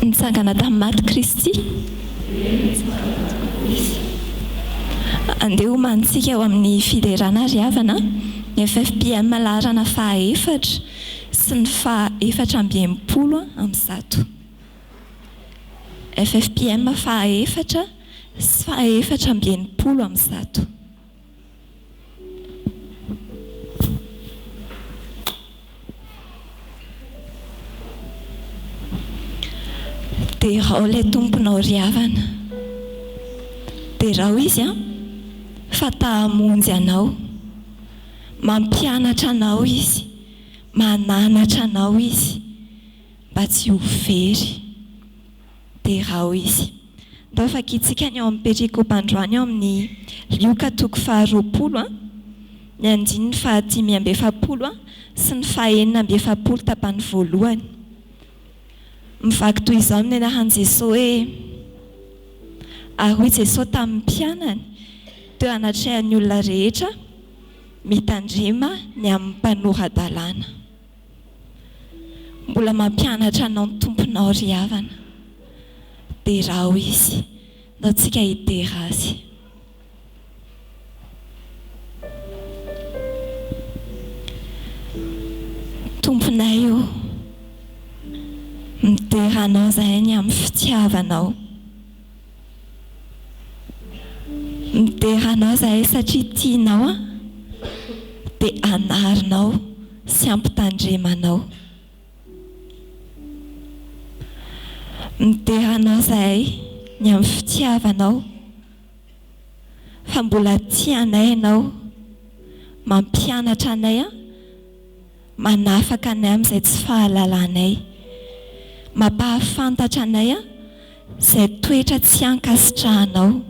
Nitsangana tamin'ny maty Kristy. Andeha homanintsika ao amin'ny fiderana ry havana, ny ffpm laharana faha efatra sy ny faha 164. Ffpm faha efatra sy faha 164. Derao ilay Tomponao ry havana. Derao Izy an, fa ta hamonjy anao. Mampianatra anao Izy, mananatra anao Izy mba tsy ho very. Derao Izy. Ndao vakintsika ny ao amin'ny perikopa androany ao amin'ny Lioka toko faharoapolo, ny andininy fahadimy amby efapolo sy ny fahenina amby efapolo tapany voalohany. Mivaky toy izao amin'ny anaran'i Jesoa hoe, Ary hoy Jesoa tamin'ny mpianany teo anatrehan'ny olona rehetra, Mitandrema ny amin'ny mpanora-dalàna. Mbola mampianatra anao ny Tomponao ry havana. Derao Izy. Ndao tsika hidera Azy. Tomponay ô, midera Anao izahay ny amin'ny fitiavanao. Midera Anao izahay satria tianao an, dia anarinao sy ampitandremanao. Midera Anao izahay ny amin'ny fitiavanao, fa mbola tia anay Ianao, mampianatra anay an, Manafaka anay amin'izay tsy fahalalanay. Mampahafantatra anay izay toetra tsy ankasitrahanao.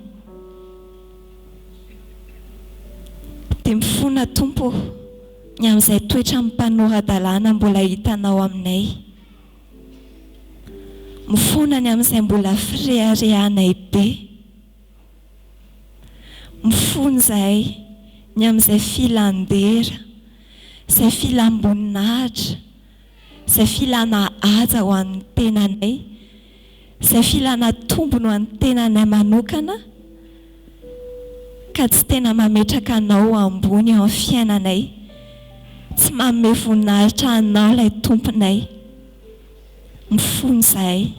Dia mifona Tompo ô, ny amin'izay toetra mpanora-dalàna mbola hitanao aminay. Mifona ny amin'izay mbola fireharehanay be. Mifona izahay ny amin'izay filan-dera, izay filam-boninahitra, izay filana haja ho an'ny tenanay, izay filana tombony ho an'ny tenanay manokana, ka tsy tena mametraka Anao ho ambony eo amin'ny fiainanay, tsy manome voninahitra Anao ilay Tomponay. Mifona izahay.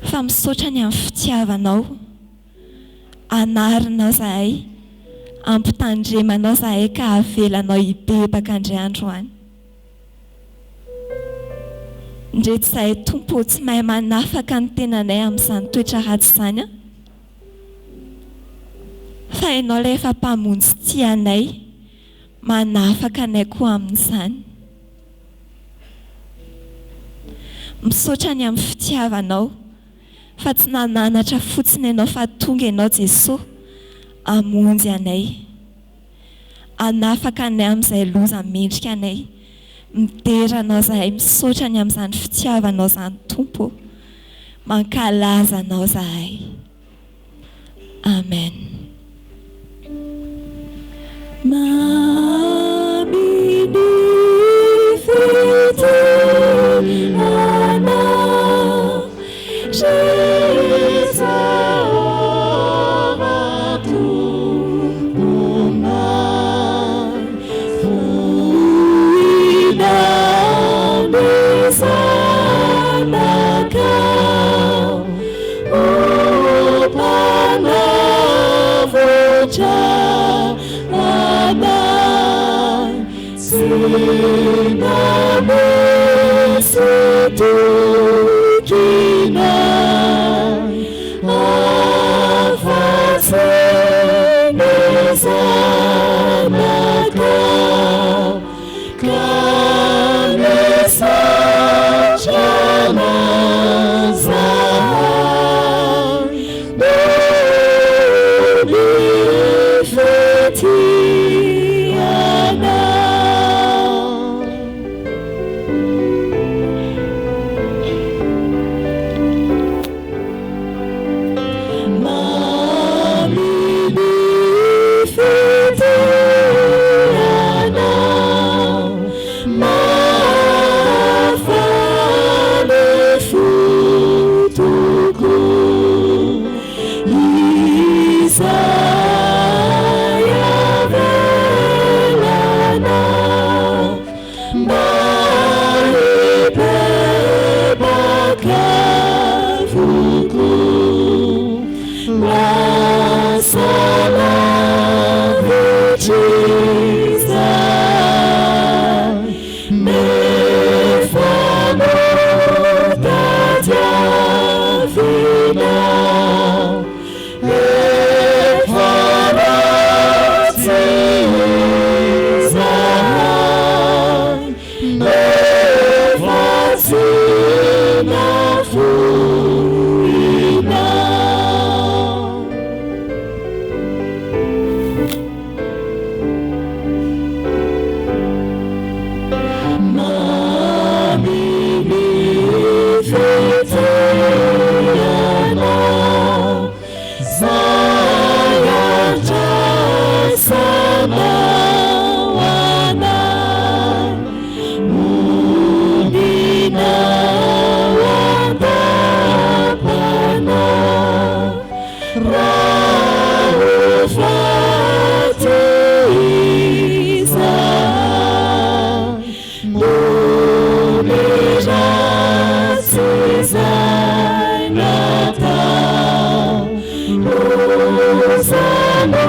Fa misaotra ny amin'ny fitiavanao. Anarinao zahay, ampitandremanao zahay ka avelanao hibebaka indray andro any. Ndreto zahay Tompo ô tsy mahay manafaka ny tenanay amin'izany toetra ratsy izany an! Fa Ianao ilay efa Mpamonjy tia anay, manafaka anay koa amin'izany. Misaotra ny amin'ny fitiavanao fa tsy nananatra fotsiny ianao fa tonga ianao Jesoa hamonjy anay, hanafaka anay amin'izay loza mendrika anay. Midera anao zahay misaotra ny amin'izany fitiavanao izany Tompo ô. Mankalaza anao zahay. Amen. Mamy ny fitiavana ry Jehovah Tomponay, Foinao ny Zanakao. Ho mpanavotra anay. Hatrizay nefa notadiavina Efa ratsy izahay Nefa tsy nafoinao. Mamy ny fitianao Zay andrasanao anay Monina ao an-dapanao Raha ho faty izahay Noho ny ratsy izay natao, loza no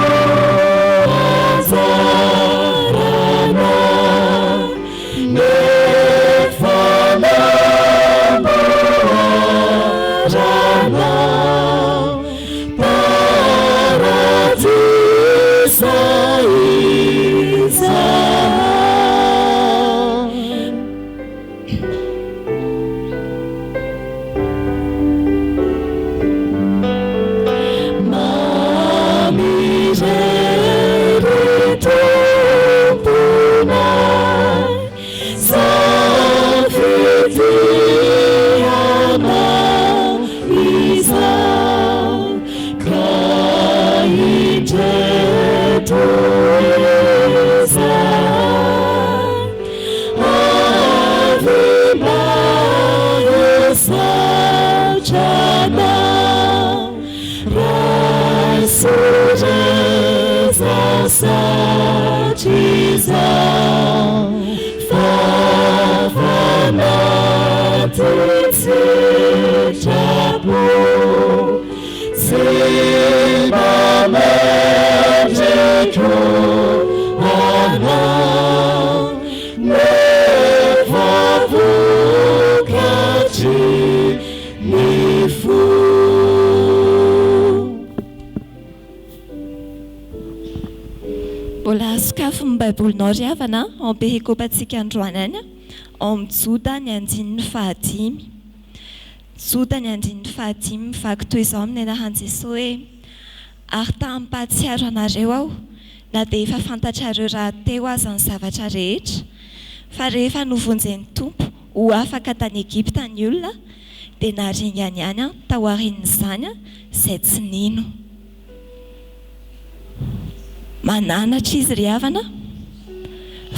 anjaranay, nefa namboaranao paradisa izahay. Mamy irery Tomponay, zany fitianao izao, ka indreto izahay. Avy mba hisaotra Anao, Raiso re izao saotra izao, fa fanatin'ny sitrapo tsy mba mendrika Anao. Nefa vokatry ny fo. Mbola sokafy ny Baibolinao ry havana ao amin'ny perikopantsika androany any, ao amin'ny Joda ny andininy fahadimy. Joda ny andininy fahadimy mivaky toy izao amin'ny anaran'i Jesoa hoe, Ary ta hampahatsiaro anareo aho, na dia efa fantatrareo rahateo aza ny zavatra rehetra, fa rehefa novonjen'ny Tompo ho afaka tany Egypta ny olona, dia naringany ihany taorian'izany izay tsy nino. Mananatra izy ry havana,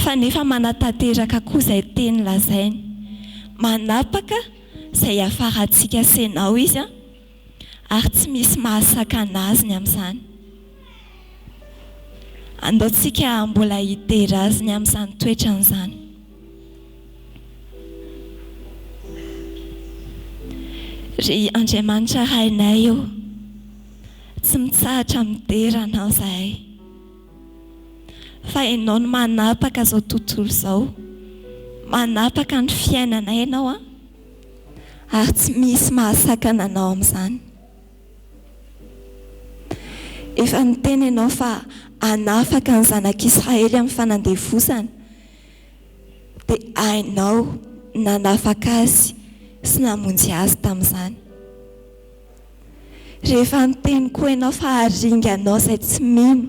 fa nefa manatanteraka koa izay teny lazainy. Manapaka izay hiafarantsika sy ianao izy. ary tsy misy mahasakana azy ny amin'izany. Andao tsika mbola hidera azy ny amin'izany toetrany izany. Ry Andriamanitra Rainay ô, tsy mitsahatra midera Anao izahay, fa Ianao no manapaka izao tontolo izao, manapaka ny fiainanay Ianao an. ary tsy misy mahasakana anao amin'izany. Efa niteny ianao fa hanafaka ny zanak'Israely amin'ny fanandevozana, dia hainao ny nanafaka azy sy namonjy azy tamin'izany. Rehefa niteny koa ianao fa haringanao izay tsy mino,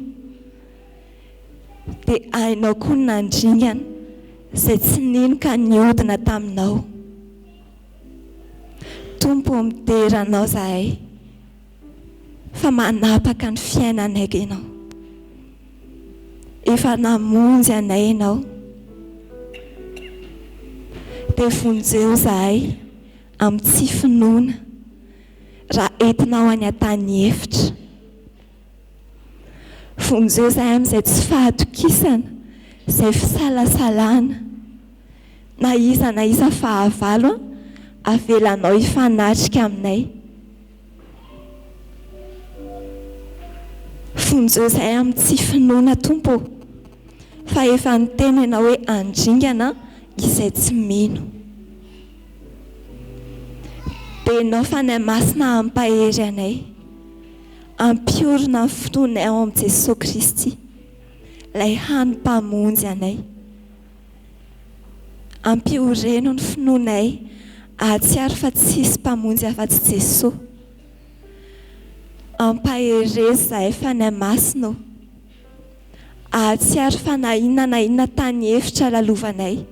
Dia hainao koa ny nandringana izay tsy nino ka niodina taminao. Tompo ô midera Anao izahay fa manapaka ny fiainanay Ianao. Efa namonjy anay Ianao. Dia vonjeo izahay amin'ny tsy finoana raha entinao any an-tany efitra. Vonjeo izahay amin'izay tsy fahatokisana, izay fisalasalana. Na iza na iza fahavalo avelanao hifanatrika aminay. Vonjeo izahay amin'ny tsy finoana, Tompo ô. Fa efa niteny ianao hoe handringana izay tsy mino. Dia ianao Fanahy Masina hampahery anay, hampiorina ny finoanay ao amin'i Jesoa Kristy, ilay hany Mpamonjy anay. Ampioreno ny finoanay hahatsiaro fa tsisy Mpamonjy afa-tsy Jesoa. Ampaherezo izahay Fanahy Masina ô. Hahatsiaro fa na inona na inona tany efitra lalovanay,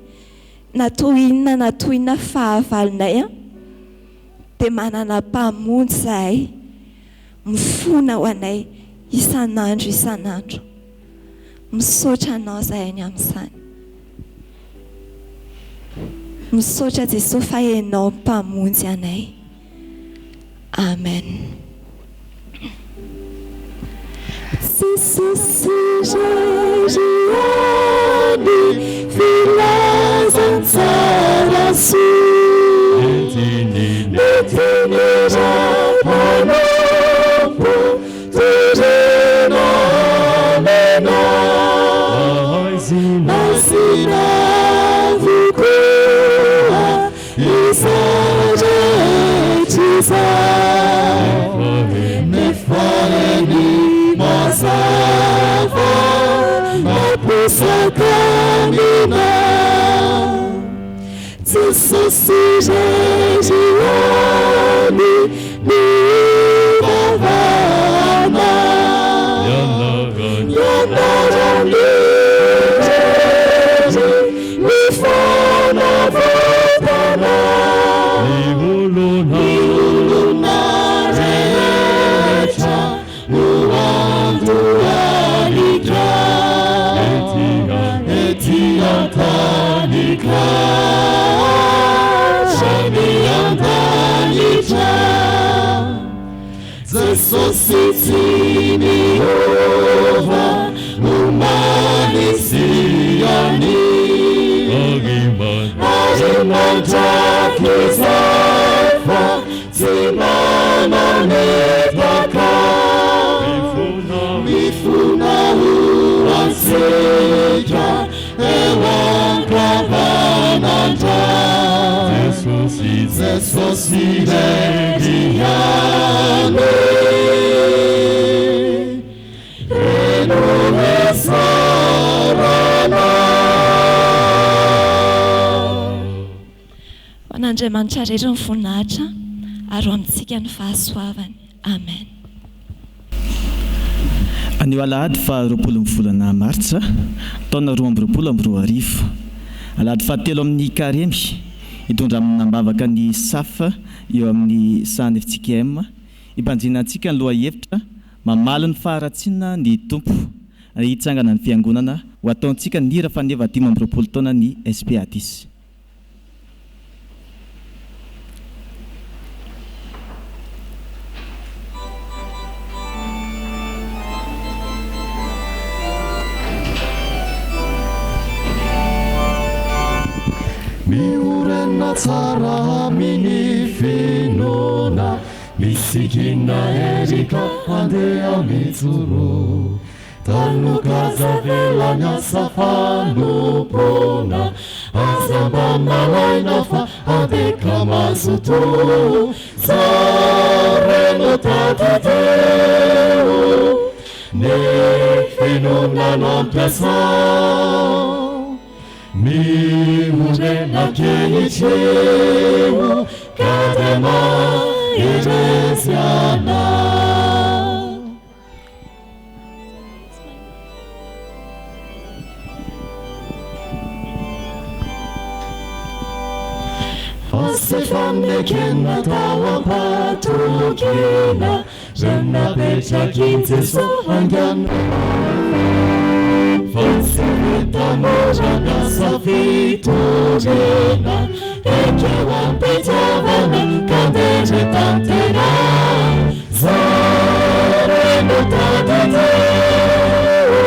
na toa inona na toa inona fahavalonay an, dia manana Mpamonjy izahay mifona ho anay isan'andro isan'andro. Misaotra Anao izahay ny amin'izany. Misaotra Jesoa fa Ianao Mpamonjy anay. Amen. Jesosy irery ihany filazantsara soa. Nentin'ny Ray Mpanompo torina aminao. Maizina avokoa Izay rehetra izay nefa eny mazava mamposaka aminao Jesosy irery ihany no ivavahana Ny anarany irery Ny fanavotana ny olona rehetra no andohalika ety an-tany ka hatrany an-danitra. Jesosy tsy miova omaly sy anio ary mandrakizay fa tsy manametaka mifona ho antsika eo ankavanandray Jesosy irery ihany Reno isaorana. Ho an'Andriamanitra irery ny voninahitra ary ho amintsika ny fahasoavany. Amen. Anio alahady faha 20 ny volana martsa, taona 2022. Alahady fahatelo amin'ny karemy, hitondra amim-bavaka ny SAF eo amin'ny sahan'ny fjkm, hibanjina antsika ny lohahevitra Mamaly ny faharatsiana ny Tompo, hitsangana ny Fiangonana, ho ataontsika ny hira faneva 25 taona ny SPADIS. Miorina tsara amin'ny finoana, misikina hery ka handeha mijoro. Tanoka aza avela ny asa fanompoana, aza mba malaina fa andeha ka mazotoa. Zao no tadidio, ny finoana no ampiasao. Miorena ankehitriny ka dia mahereza ianao. Fa fanekena tao am-pahatokiana, Izay napetrak'i Jesoa haingana. Fa tsy vita mora ny asa fitoriana, Ekeo am-pitiavana ka ndeha re tanteraho. Zao re no tadidio,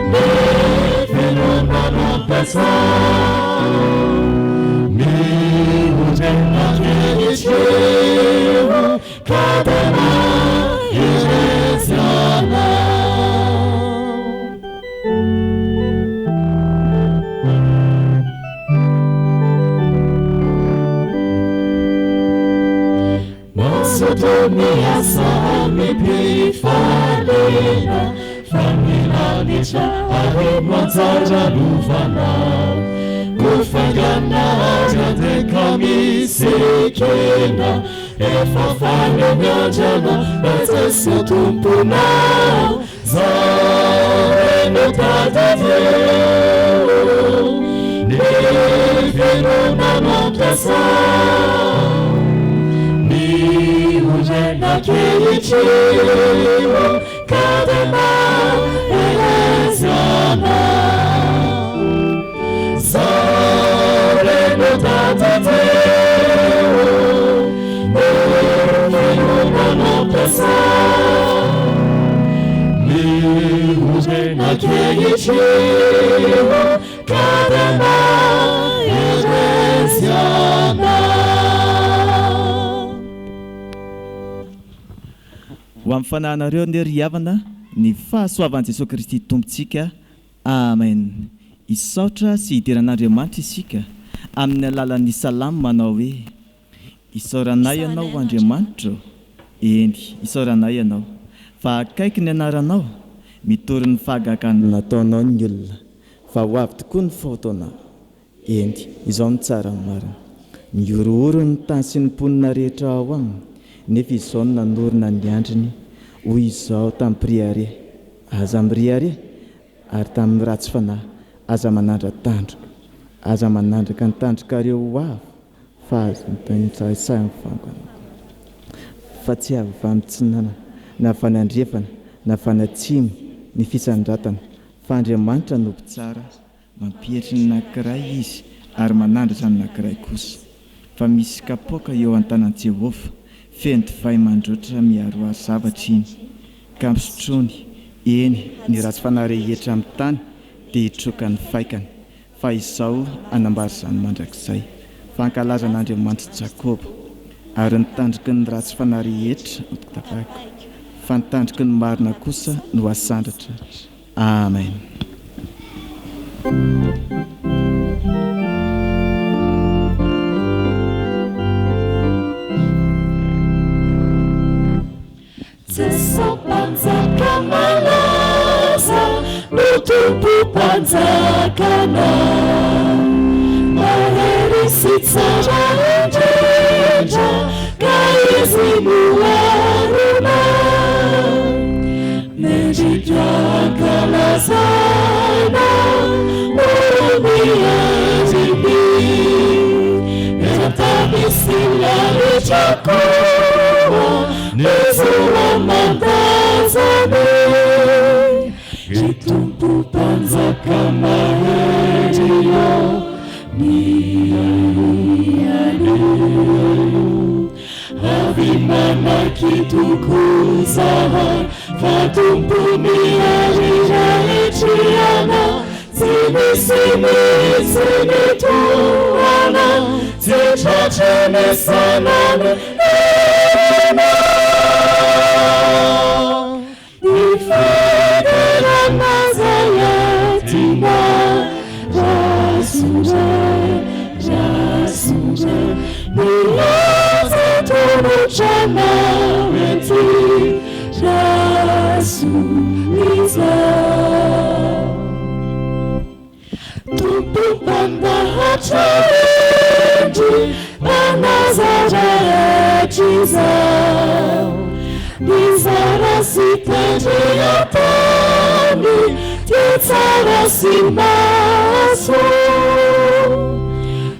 ny finoana no ampiasao. Miorena ankehitriny ka tena irery anao. Mazoto miasa amim-pifaliana, fa ny lanitra ary no anjara lovanao. Koa faingana ary andeha ka misikina, efa faly miandry anao, ry Jesoa Tomponao. Zao re no tadidio, ny finoana mampiasao, ny orena ankehitriny ka dia mahereza anao. Zao re no tadidio, ny finoana mampiasao. Ny orena ankehitriny ka dia mahereza anao. Ho amin'ny fanahinareo anie ry havana ny fahasoavan'i Jesoa Kristy Tompontsika. Amen. Hisaotra sy hidera an'Andriamanitra isika amin'ny alalan'ny salamo manao hoe, Isaoranay Ianao Andriamanitra ô, eny, isaoranay Ianao, fa akaiky ny anaranao, mitory ny fahagagana nataonao ny olona, fa ho avy tokoa ny fotoana, eny, izao no tsara ny marina. Mihorohoro ny tany sy ny mponina rehetra ao aminy, nefa izao no nanorina ny andriny, hoy izao tamin'ny mpirehareha, Aza mirehareha, ary tamin'ny ratsy fanahy, Aza manandra-tandroka, aza manandraka ny tandrokareo ho avo, fa aza misahisahy amin'ny fangana, fa tsy avy any atsinanana, na avy any andrefana, na avy any atsimo ny fisandratana, fa Andriamanitra no mpitsara, mampietry ny anankiray Izy ary manandratra ny anankiray kosa. Fa misy kapoaka eo an-tanan'i Jehovah, feno divay mandroatra miharoharo zavatra iny, ka ampisotroiny, eny, ny ratsy fanahy rehetra amin'ny tany dia hitroka ny faikany. Fa izao hanambara izany mandrakizay, fa hankalaza an'Andriamanitr'i Jakoba, ary ny tandroky ny ratsy fanahy rehetra no hotapahiko, fa ny tandroky ny marina kosa no hasandratra. Amen. Jeso Mpanjaka malaza no Tompo Mpanjakanay. Mahery sy tsara indrindra ka Izy no aronay. Mendrika ankalazaina noho ny heriny. Eran-tany sy lanitra koa ny zo aman-danjany. Ry Tompo Mpanjaka mahery ô, mihaino. Avy mamaky tokoa zahay fa Tompon'ny hery rehetra Ianao, tsy misy mihitsy ny toa Anao, tsy tratry ny sainan'ny herinao. Ny fiderana izay entina, raiso re, raiso re, ny asa atolotra anao ety, raiso izao. Tompo mpandahatra hendry, mpanazatra rehetra izao. Nizara sy tendry an-tany, tia tsara sy mahasoa.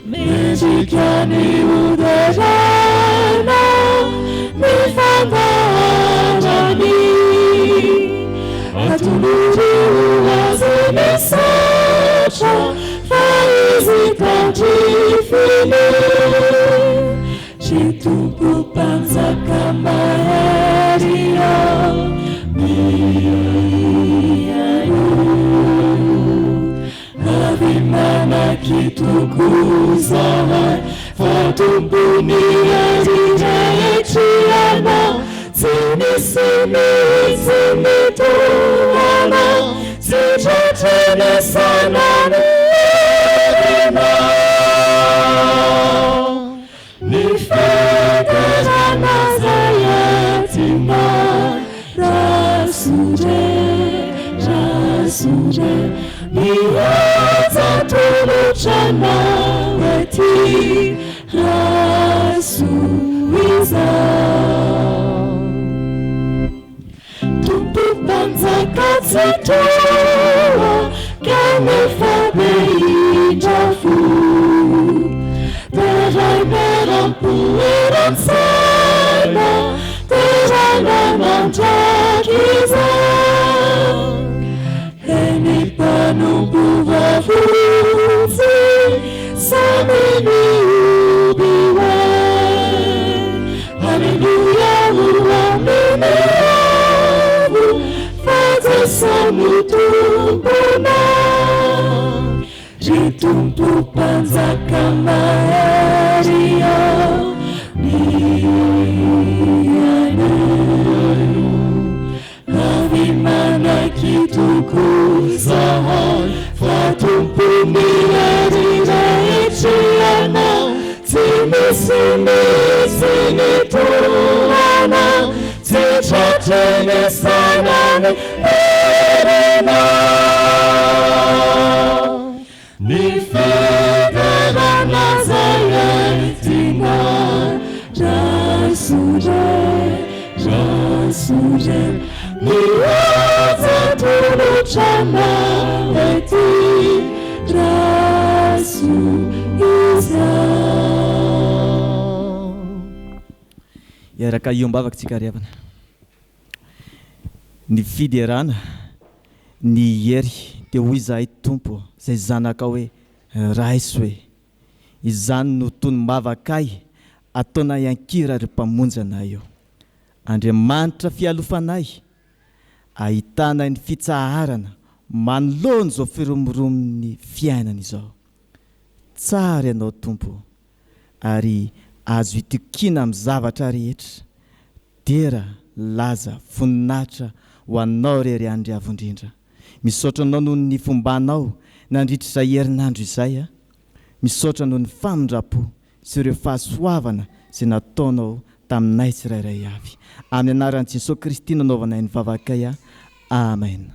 Mendrika ny hoderaina ny fandaharany. Atolory ho azy ny saotra fa izy tandrifiny. Ry Tompo Mpanjaka mahery ô, mihaino. Avy mamaky tokoa zahay fa Tompon'ny hery rehetra Ianao, tsy misy mihitsy ny toa Anao, tsy tratry ny saina ny herinao. Ny fiderana izay. Ny haja atolotra anao aty Raiso izao. Tompo Mpanjaka Tsitoha kanefa be indra fo. Deraina eram-po eran-tsaina, deraina mandrakizay. Eny mpanompo voavonjy, samy mihoby hoe, Aleloia ho amin'ny avo, fa Jeso no Tomponay. Ry Tompo Mpanjaka mahery ô, mihaino. Avy manaiky tokoa zahay fa Tompon'ny hery rehetra Ianao, tsy misy mihitsy ny tohana, tsy tratry ny saina ny herinao. Ny fiderana izay entinao, raiso re, raiso re. Ny haja atolotra anao ety, raiso izao. Hiaraka hiombavaka tsika ry havana. Ny fiderana, ny hery, dia hoy izahay Tompo ô, izay zanakao hoe, Raiso e! Izany no tonom-bavakay ataonay an-kira ry Mpamonjy anay ô! Andriamanitra fialofanay, ahitanay ny fitsaharana manoloana izao firomoromon'ny fiainana izao. Tsara Ianao Tompo ô, ary azo itokiana amin'ny zavatra rehetra, Dera, laza, voninahitra ho Anao re ry Andry Avo Indrindra. Misaotra Anao noho ny fombanao nandritra izay herinandro izay a. Misaotra noho ny famindram-po sy ireo fahasoavana izay nataonao taminay tsirairay avy. Amin'ny anaran'i Jesoa Kristy nanaovanay ny vavakay a. Amen.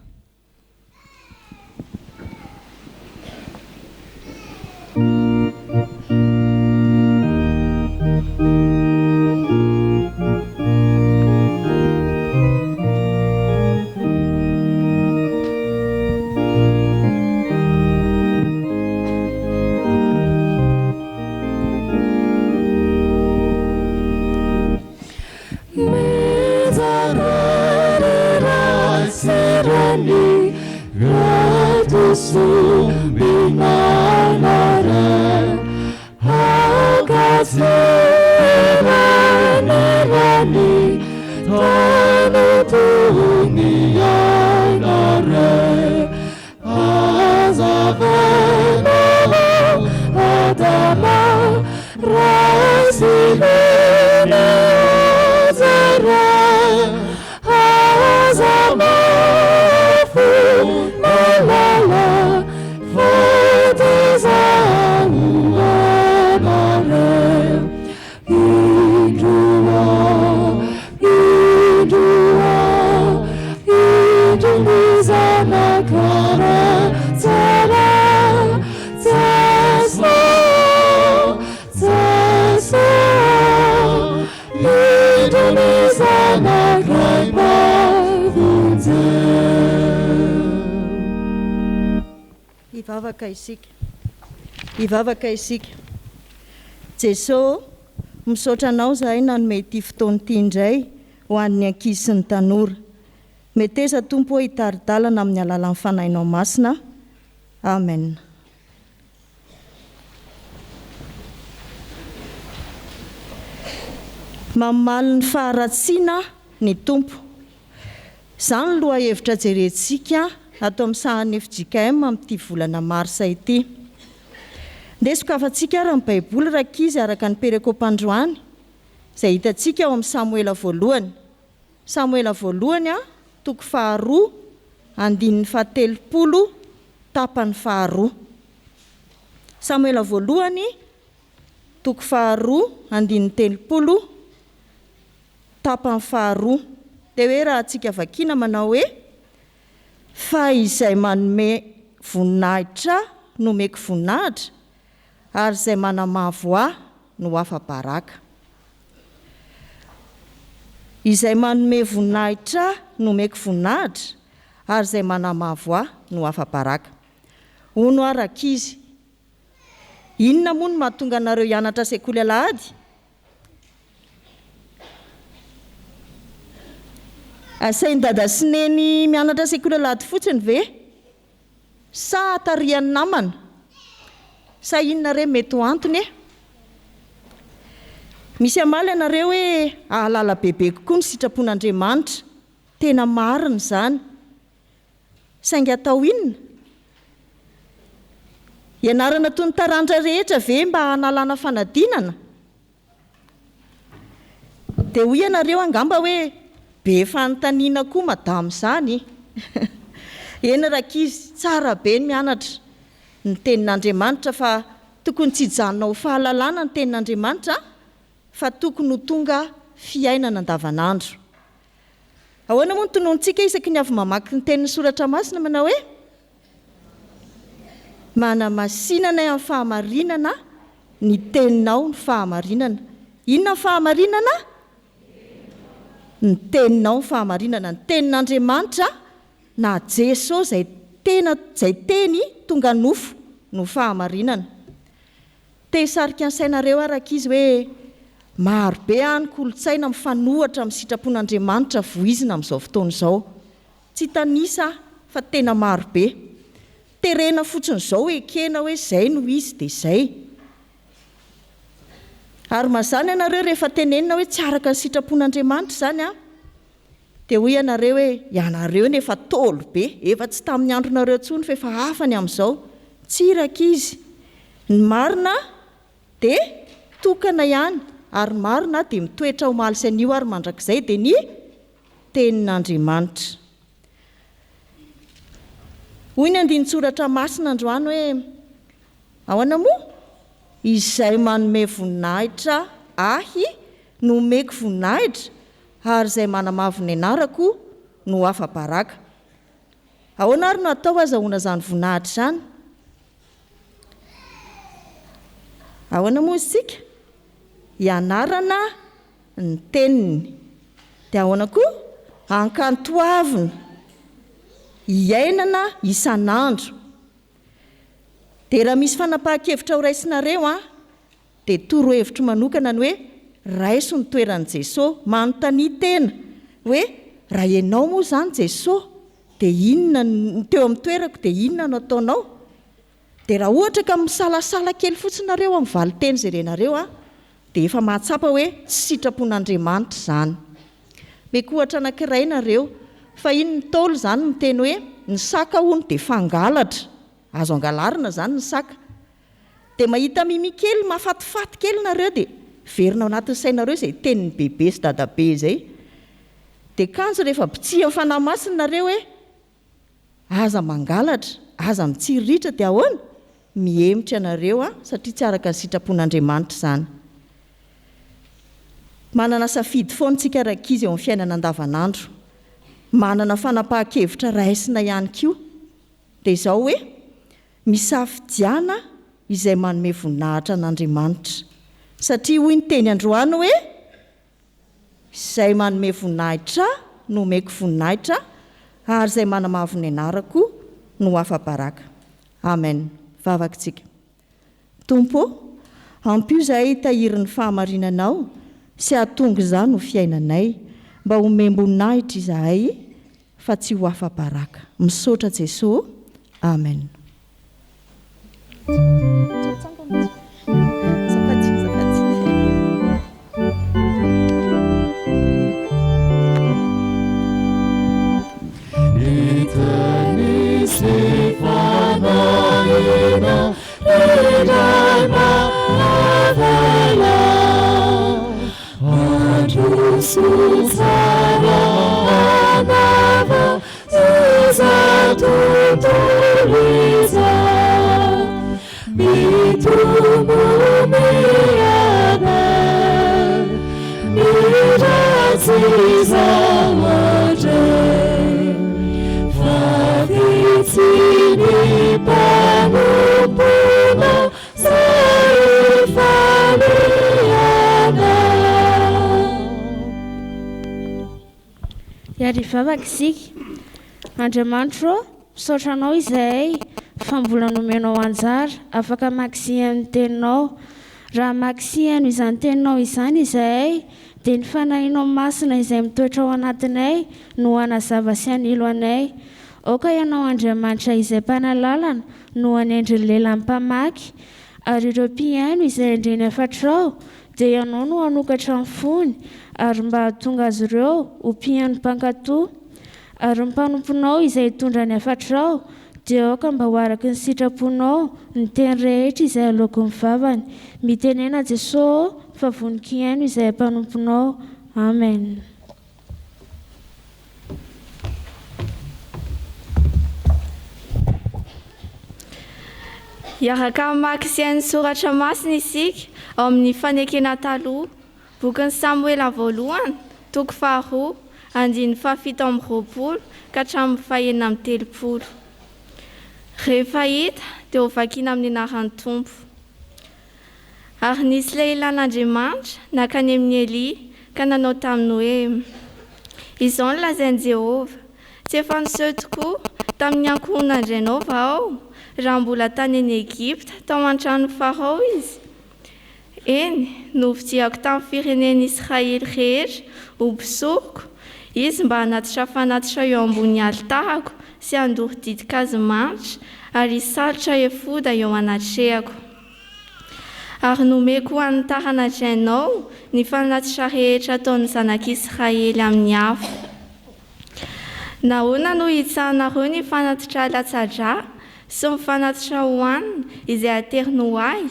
Hivavaka isika. Hivavaka isika. Jeso ô, misaotra Anao izahay nanome ity fotoana ity indray ho an'ny ankizy sy ny tanora. Meteza Tompo ô hitari-dalana amin'ny alalan'ny Fanahinao Masina. Amen. Mamaly ny faharatsiana ny Tompo. Izany no lohahevitra jerentsika ato amin'ny sahan'ny fjkm amin'ity volana marsa ity. Ndeha sokafantsika ary ny Baiboly rankizy araka ny perekopa androany izay hitantsika ao amin'ny Samoela voalohany. Samoela voalohany toko faharoa andininy fahatelopolo tapany faharoa. Samoela voalohany toko faharoa andininy 30 tapany faharoa. Dia hoe raha antsika vakiana manao hoe, Fa izay manome voninahitra Ahy no omeko voninahitra, ary izay manamavo Ahy no afa-baraka. Izay manome voninahitra Ahy no omeko voninahitra, ary izay manamavo Ahy no afa-baraka. Hono aho rankizy, inona moa no mahatonga anareo hianatra sekoly alahady? Asain'i Dada sy Neny mianatra sekoly alahady fotsiny ve? Sa tarihan'ny namana? Sa inona re mety ho antony e? Misy hamaly ianareo hoe hahalala bebe kokoa ny sitrapon'Andriamanitra. Tena marina izany. Saingy atao inona? Ianarana toy ny taranja rehetra ve mba hanalana fanadinana? Dia hoy ianareo angamba hoe be fanontaniana koa madama izany. Eny rankizy, tsara be ny mianatra ny tenin'Andriamanitra fa tokony tsy hijanona ho fahalalana ny tenin'Andriamanitra fa tokony ho tonga fiainana andavanandro. Ahoana moa ny tonontsika isaky ny avy mamaky ny tenin'ny soratra masina manao hoe Manamasina anay amin'ny fahamarinana ny teninao ny fahamarinana. Inona ny fahamarinana? Ny teninao ny fahamarinana. Ny tenin'Andriamanitra na Jeso izay tena izay teny tonga nofo no fahamarinana. Te hisarika ny sainareo aho rankizy hoe maro be any kolontsaina mifanohatra amin'ny sitrapon'Andriamanitra voizina amin'izao fotoana izao. Tsy hitanisa aho fa tena maro be. Terena fotsiny izao ekena hoe izay no izy dia izay. Ary mazàna ianareo rehefa tenenina hoe tsy araka ny sitrapon'Andriamanitra izany an, dia hoy ianareo hoe ianareo anie efa ntaolo be, efa tsy tamin'ny andronareo intsony fa efa hafa ny amin'izao. Tsia rankizy, ny marina dia tokana ihany ary ny marina dia mitoetra omaly sy anio ary mandrakizay dia ny Tenin'Andriamanitra. Hoy ny andinin-tsoratra masina androany hoe, Ahoana moa? Izay manome voninahitra Ahy no omeko voninahitra, ary izay manamavo ny anarako no ho afa-baraka. Ahoana ary no atao azahoana izany voninahitra izany? Ahoana moa isika? Ianarana ny teniny. Dia ahoana koa? Ankantoavina, iainana isan'andro. Dia raha misy fanapahan-kevitra horaisinareo an, dia torohevitro manokana ny hoe raiso ny toeran'i Jeso. Manontania tena hoe raha ianao moa izany Jeso dia inona no, teo amin'ny toerako dia inona no ataonao? Dia raha ohatra ka misalasala kely fotsiny nareo amin'ny valinteny izay renareo an, dia efa mahatsapa hoe tsy sitrapon'Andriamanitra izany. Meko ohatra anankiray nareo, fahiny ny Ntaolo izany miteny hoe ny saka hono dia fangalatra, azo angalarina izany ny saka. Dia mahita mimi kely mahafatifaty kely nareo dia miverina ao anatin'ny sainareo izay tenin'i bebe sy dadabe izay. Dia kanjo rehefa bitsihan'ny Fanahy Masina nareo hoe Aza mangalatra, aza mitsiriritra dia ahoana? Mihemotra ianareo an, satria tsy araka ny sitrapon'Andriamanitra izany. Manana safidy foana isika rankizy eo amin'ny fiainana andavanandro. Manana fanapahan-kevitra raisina ihany koa. Dia izao hoe, misafidiana izay manome voninahitra an'Andriamanitra. Satria hoy ny teny androany hoe, Izay manome voninahitra Ahy no omeko voninahitra, ary izay manamavo ny anarako no ho afa-baraka. Amen. Vavaka-tsika. Tompo ô, ampio izahay hitahiry ny fahamarinanao sy hahatonga izany ho fiainanay, mba homem-boninahitra izahay fa tsy ho afa-baraka. Misaotra Jeso ô. Amen. Ary hivavaka isika. Andriamanitro ô, misaotra Anao izahay fa mbola nomenao anjara afaka maka sy hihaino ny Teninao. Raha maka sy hihaino izany Teninao izany izahay, dia ny Fanahinao Masina izay mitoetra ao anatinay no hanazava sy hanilo anay. Aoka Ianao Andriamanitra izay Mpanalalana no hanendry ny lelan'ny mpamaky, ary ireo mpihaino izay handre ny hafatrao dia Ianao no hanokatra ny fony ary mba hahatonga azy ireo ho mpihaino mpankatò. Ary ny mpanomponao izay hitondra ny hafatrao dia aoka mba ho araka ny sitraponao ny teny rehetra izay aloaky ny vavany. Mitenena Jesoa ô fa vonon-kihaino izahay mpanomponao. Amen. Hiaraka hamaky sy haino soratra masina isika ao amin'ny Fanekena Taloha, bokin'i Samoela voalohany, toko faharoa, andininy fahafito amby 20 ka hatramin'ny fahenina amby 30. Rehefa hita dia hovakina amin'ny anaran'ny Tompo. Ary nisy lehilahin'Andriamanitra nankany amin'i Elia ka nanao taminy hoe, Izao no lazain'i Jehovah, 'Tsy efa niseho tokoa tamin'ny ankohonan-drainao va aho, raha mbola tany any Egypta tao an-tranon'i Farao izy? Eny, novidiako tamin'ny firenen'Israely rehetra ho mpisoroko izy mba hanatitra fanatitra eo ambony alitarako sy handoro ditin-kazo manitra ary hisalotra efoda eo anatrehako. Ary nomeko ho an'ny tarana-drainao ny fanatitra rehetra ataon'ny zanak'Israely amin'ny afo. Nahoana no hitsahanareo ny fanatitra latsa-drà sy ny fanatitra hohanina izay ateriny ho ahy?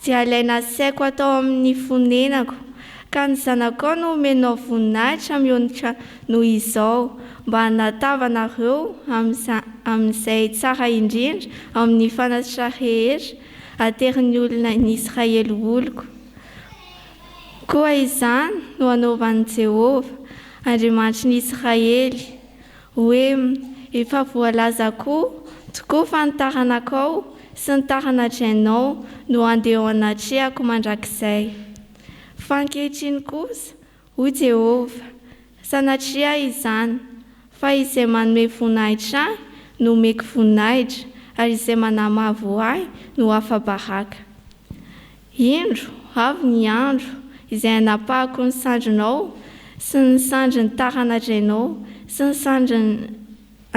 Dia ilay nasaiko atao amin'ny fonenako, ka ny zanakao no omenao voninahitra mihoatra noho izao, mba hanatavanareo amin'izay tsara indrindra amin'ny fanatitra rehetra aterin'ny olona ny Israely oloko. Koa izany no anaovan'i Jehovah, Andriamanitry ny Israely, hoe, Efa voalazako tokoa fa ny taranakao sy ny tarana-drainao no handeha eo anatrehako mandrakizay. Fa ankehitriny kosa, hoy Jehovah, sanatria izany, fa izay manome voninahitra ahy no omeko voninahitra, ary izay manamavo ahy no afa-baraka. Indro, avy ny andro izay hanapahako ny sandrinao sy ny sandrin'ny tarana-drainao sy ny sandrin'ny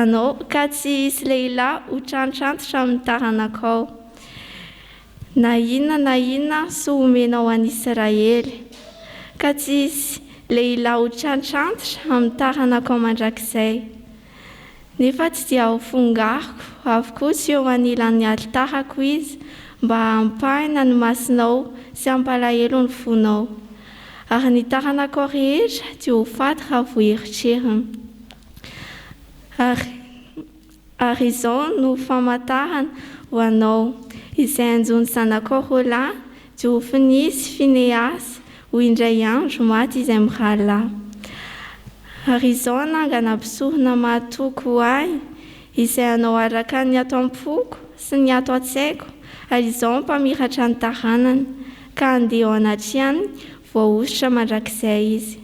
anao, ka tsy hisy lehilahy ho trantrantitra amin'ny taranakao, na inona na inona soa omenao an'Israely, ka tsy hisy lehilahy ho trantrantitra amin'ny taranakao mandrakizay. Nefa tsy dia hofongariko avokoa tsy eo anilan'ny alitarako izy, mba hampahina ny masonao sy hampalahelo ny fonao. Ary ny taranakao rehetra dia ho faty raha voaeritrerin. Ary ary izao no famantarana ho anao, izay hanjo ny zanakao roalahy dia ho Finia sy Finehasa, ho indray andro maty izay mirahalahy. Ary izao hanangana mpisorona mahatoky ho ahy, izay hanao araka ny ato am-poko sy ny ato an-tsaiko, ary izao hampamiratra ny taranany, ka handeha eo anatrehany voahosotra mandrakizay izy.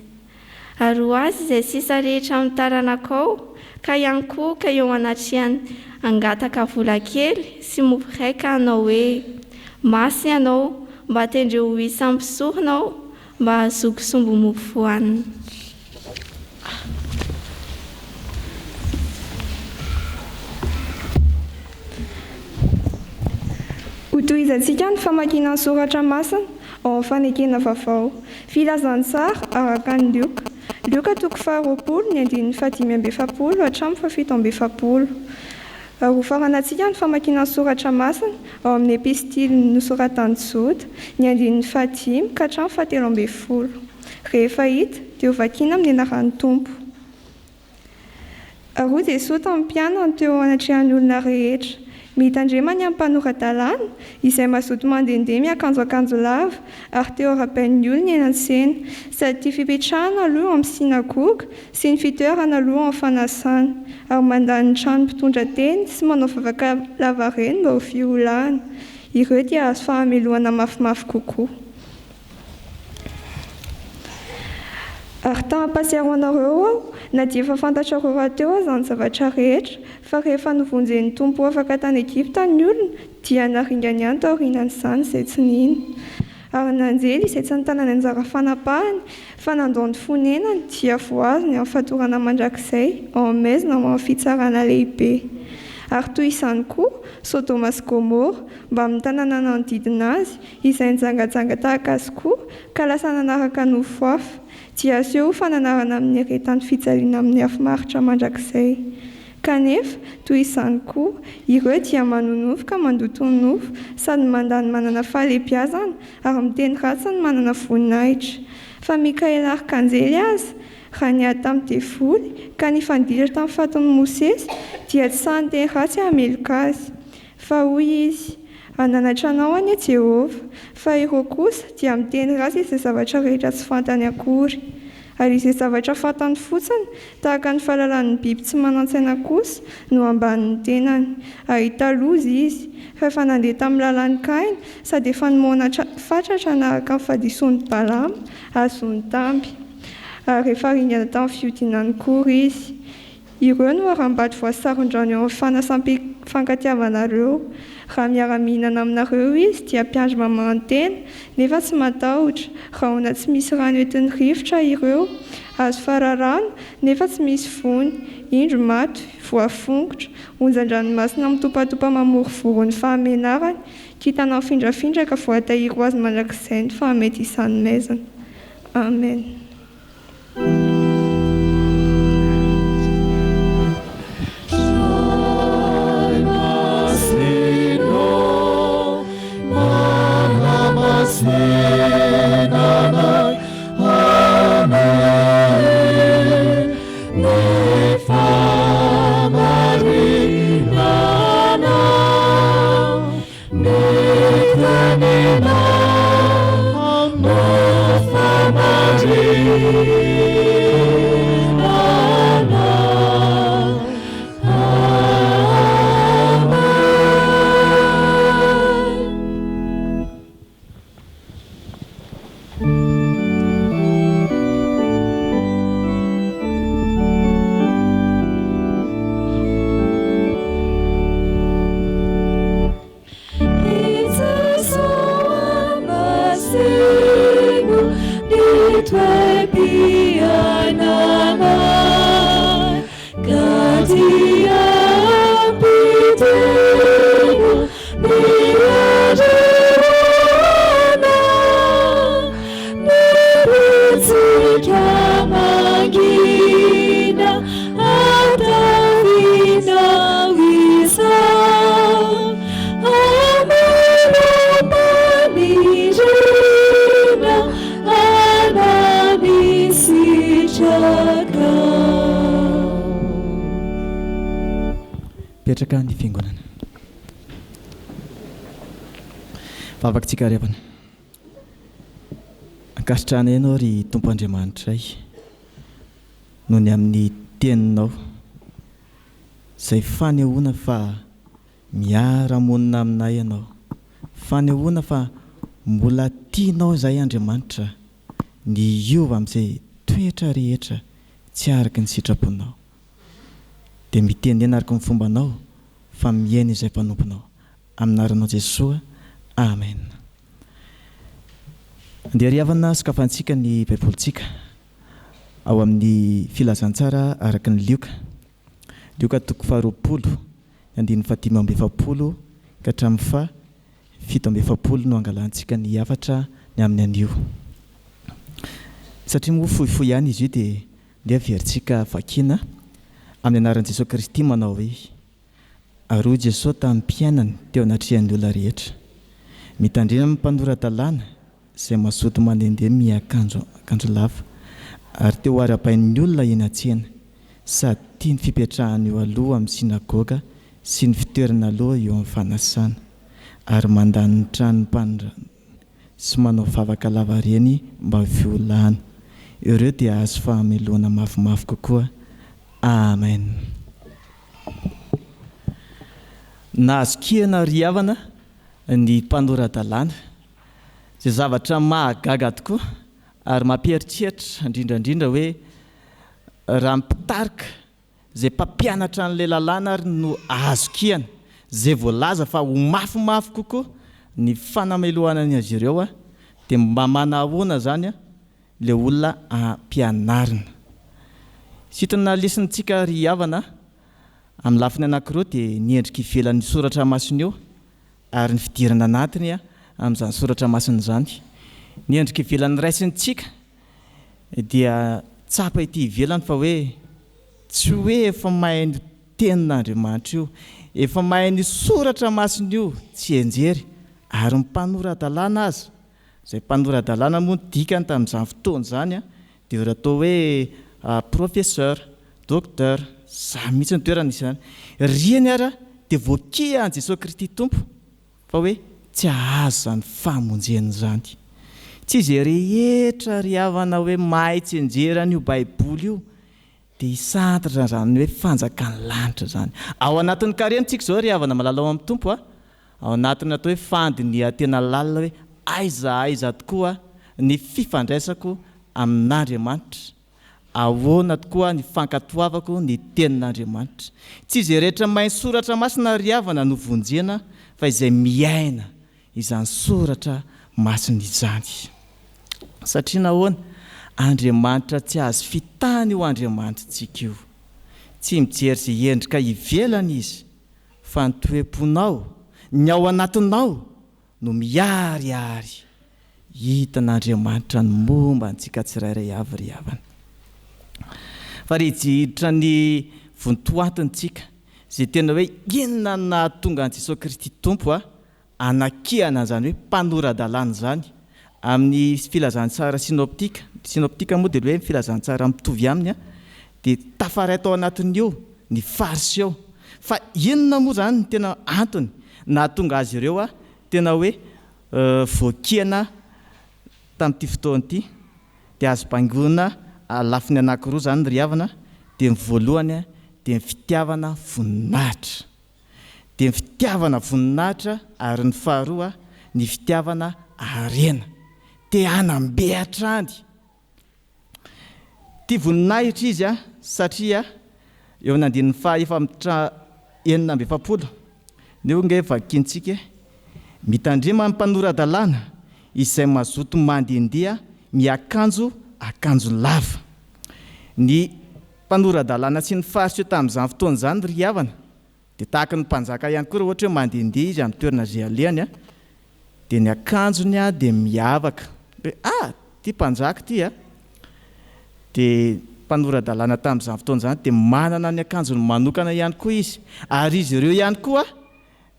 Ary ho azy izay sisa rehetra amin'ny taranakao, ka hiankohoka eo anatrehany hangataka vola kely sy mofo iray ka hanao hoe, Masina ianao, mba tendreo ho isan'ny mpisorona aho, mba hahazoako sombi-mofo hohanina. Hotohizantsika ny famakiana ny soratra masina ao amin'ny Fanekena Vaovao. Filazantsara araka an'i Lioka. Lioka toko faharoapolo, ny andininy fahadimy amby 40 hatramin'ny fahafito amby 40. Hofaranantsika ny famakiana ny soratra masina ao amin'ny epistily nosoratan'i Joda, ny andininy fahadimy ka hatramin'ny fahatelo ambin'ny folo. Rehefa hita, dia hovakina amin'ny anaran'ny Tompo. Ary hoy Jesoa tamin'ny mpianany teo anatrehan'ny olona rehetra, Mitandrema ny amin'ny mpanora-dalàna, izay mazoto mandehandeha miakanjo akanjo lava, ary te horabain'ny olona eny an-tsena, sady tia fipetrahana aloha eo amin'ny synagoga sy ny fitoerana aloha ao amin'ny fanasana, ary mandany ny trano mpitondra teny sy manao vavaka lavareny mba ho fiolahana. Ireo dia hahazo fahamelohana mafimafy kokoa. Ary ta hampahatsiaro anareo aho, na dia efa fantatrareo rahateo aza ny zavatra rehetra, fa rehefa novonjen'ny Tompo ho afaka tany Egypta ny olona, dia naringany ihany taorianan'izany izay tsy nino. Ary ny anjely izay tsy nitana ny anjara fanapahany, fa nandao ny fonenany, dia voahazony amin'ny fatorana mandrakizay ao amin'ny maizina ho amin'ny fitsarana lehibe. Ary toy izany koa, Sodoma sy Gomora, mbamin'ny tanàna nanodidina azy, izay nijangajanga tahaka azy koa, ka lasa nanaraka nofo hafa, dia aseho ho fananarana amin'ny niaretan'ny fijaliana amin'ny afo maharitra mandrakizay. Kanefa, toy izany koa, ireo dia manonofy ka mandoto ny nofo, sady mandà ny manana fahalehibiazana, ary miteny ratsy ny manana voninahitra. Fa Mikaela arkanjely aza, raha niady tamin'ny devoly, ka nifanditra tamin'ny fatin'i Mosesy, dia tsy sahy niteny ratsy hahameloka azy. Fa hoy izy, Hananatra anao anie Jehovah, fa ireo kosa dia miteny ratsy izay zavatra rehetra tsy fantany akory. Ary izay zavatra fantany fotsiny, tahaka ny fahalalan'ny biby tsy manan-tsaina kosa, no ambanin'ny tenany. Hahita loza izy, fa efa nandeha tamin'ny lalan'i Kaina, sady efa nomoana fatratra hanaraka ny fahadisoan'i Balama, hahazoany tamby. Ary efa ringana tamin'ny fihodinan'i Kora izy. Ireo no harambato voasaron-drano eo amin'ny fanasam-pifankatiavanareo. Raha miara-mihinana aminareo izy, dia mpiandry mamahan-tena, nefa tsy matahotra. Rahona tsy misy rano entin'ny rivotra ireo. Azo fararano, nefa tsy misy vony. Indro maty, voafongotra. Onjan-dranomasina mitopatopa mamorovoro ny fahamenarany. Kintana mifindrafindra ka voatahiry ho azy mandrakizay ny fahametisan'ny maizina. Amen. Mipetraka ny fiangonana. Vavakitsika ry havana. Ankasitrahanay Ianao ry Tompo Andriamanitray noho ny amin'ny Teninao izay fanehoana fa miara-monina aminay Ianao, fanehoana fa mbola tianao izahay Andriamanitra ny hiova amin'izay toetra rehetra tsy araka ny sitraponao. Dia mitenena araka ny fombanao fa mihaino izay mpanomponao. Amin'ny anaranao Jesoa. Amen. Andeha ry havana sokafantsika ny Baibolintsika ao amin'ny Filazantsara araka ny Lioka. Lioka toko faharoapolo, ny andininy fahadimy amby 40 ka hatramin'ny faha 47 no angalantsika ny hafatra ny amin'ny anio. Satria moa fohifohy ihany izy io dia ndeha averintsika vakiana amin'ny anaran'i Jesoa Kristy manao hoe. Ary hoy Jesoa tamim-piainany teo anatrehan'ny olona rehetra, Mitandrena amin'ny mpanora-dalàna izay mazoto mandehandeha miakanjo akanjo lava, ary te ho arahabain'ny olona eny an-tsena, sady tia ny fipetrahana eo aloha amin'ny synagoga sy ny fitoerana aloha eo amin'ny fanasana, ary mandany ny tranon'ny mpanora sy manao vavaka lavareny mba ho fiolahana. Ireo dia hahazo fahamelohana mafimafy kokoa. Amen. Nahazo kiana ry havana ny mpanora-dalàna, izay zavatra mahagaga tokoa. Ary mampieritreritra indrindra indrindra hoe raha ny mpitarika izay mpampianatra an'ilay lalàna ary no azo kiana, izay voalaza fa ho mafimafy kokoa ny fanamelohana ny azy ireo dia mba manahoana izany ilay olona ampianarina. Sintona lesonintsika ry havana amin'ny lafiny anankiroa dia ny endrika ivelan'io soratra masina io ary ny fidirana anatiny amin'izany soratra masina izany. Ny endrika ivelany raisintsika dia tsapa ety ivelany fa hoe tsy hoe efa mahay ny tenin'Andriamanitra io, efa mahay ny soratra masina io tsianjery ary ny mpanora-dalàna aza, izay mpanora-dalàna moa ny dikany tamin'izany fotoana izany dia ireo atao hoe professeur, docteur, izany mihitsy ny toerana nisy izany. Ireny ara dia voakian'i Jesoa Kristy Tompo fa hoe tsy hahazo izany famonjena izany. Tsy izay rehetra ry havana hoe mahay tsianjery an'io Baiboly io dia hisantatra izany hoe fanjakan'ny lanitra izany. Ao anatin'ny karemy tsika izao ry havana malala ao amin'ny Tompo a, ao anatin'ny atao hoe fandinihan-tena lalina hoe aiza aiza tokoa ny fifandraisako amin'Andriamanitra, ahoana tokoa ny fankatoavako ny tenin'Andriamanitra. Tsy izay rehetra mahay ny soratra masina ry havana no vonjena fa izay miaina izany soratra masina izany. Satria nahoana? Andriamanitra tsy azo fitahina io Andriamanitritsika io. Tsy mijery izay endrika ivelany Izy, fa ny toe-ponao, ny ao anatinao no miharihary. Hitan'Andriamanitra ny momba antsika tsirairay avy ry havana. Fa ry hiditra ny vontoatiny tsika, izay tena hoe inona no nahatonga an'i Jesoa Kristy Tompo a, anakihana an'izany hoe mpanora-dalàna izany amin'ny filazantsara synoptika, synoptika moa dia ilay hoe filazantsara mitovy aminy, dia tafaray tao anatin'io ny fariseo. Fa inona moa izany no tena antony nahatonga azy ireo tena hoe voakihana tamin'ity fotoana ity? Dia azo bangoina lafiny anankiroa izany ry havana, dia ny voalohany dia ny fitiavana voninahitra. dia ny fitiavana voninahitra ary ny faharoa ny fitiavana harena. Te hanam-be hatrany. Tia voninahitra izy satria eo amin'ny andininy faha efatra 46 neo ange vakintsika e, Mitandrema ny mpanora-dalàna izay mazoto mandehandeha miakanjo akanjo lava. Ny Mpanora-dalàna sy ny Fariseo tamin'izany fotoana izany ry havana, dia tahaka ny mpanjaka ihany koa raha ohatra hoe mandehandeha izy amin'ny toerana izay alehany, dia ny akanjony dia miavaka, hoe ah! ity mpanjaka ity a! Dia mpanora-dalàna tamin'izany fotoana izany dia manana ny akanjony manokana ihany koa izy, ary izy ireo ihany koa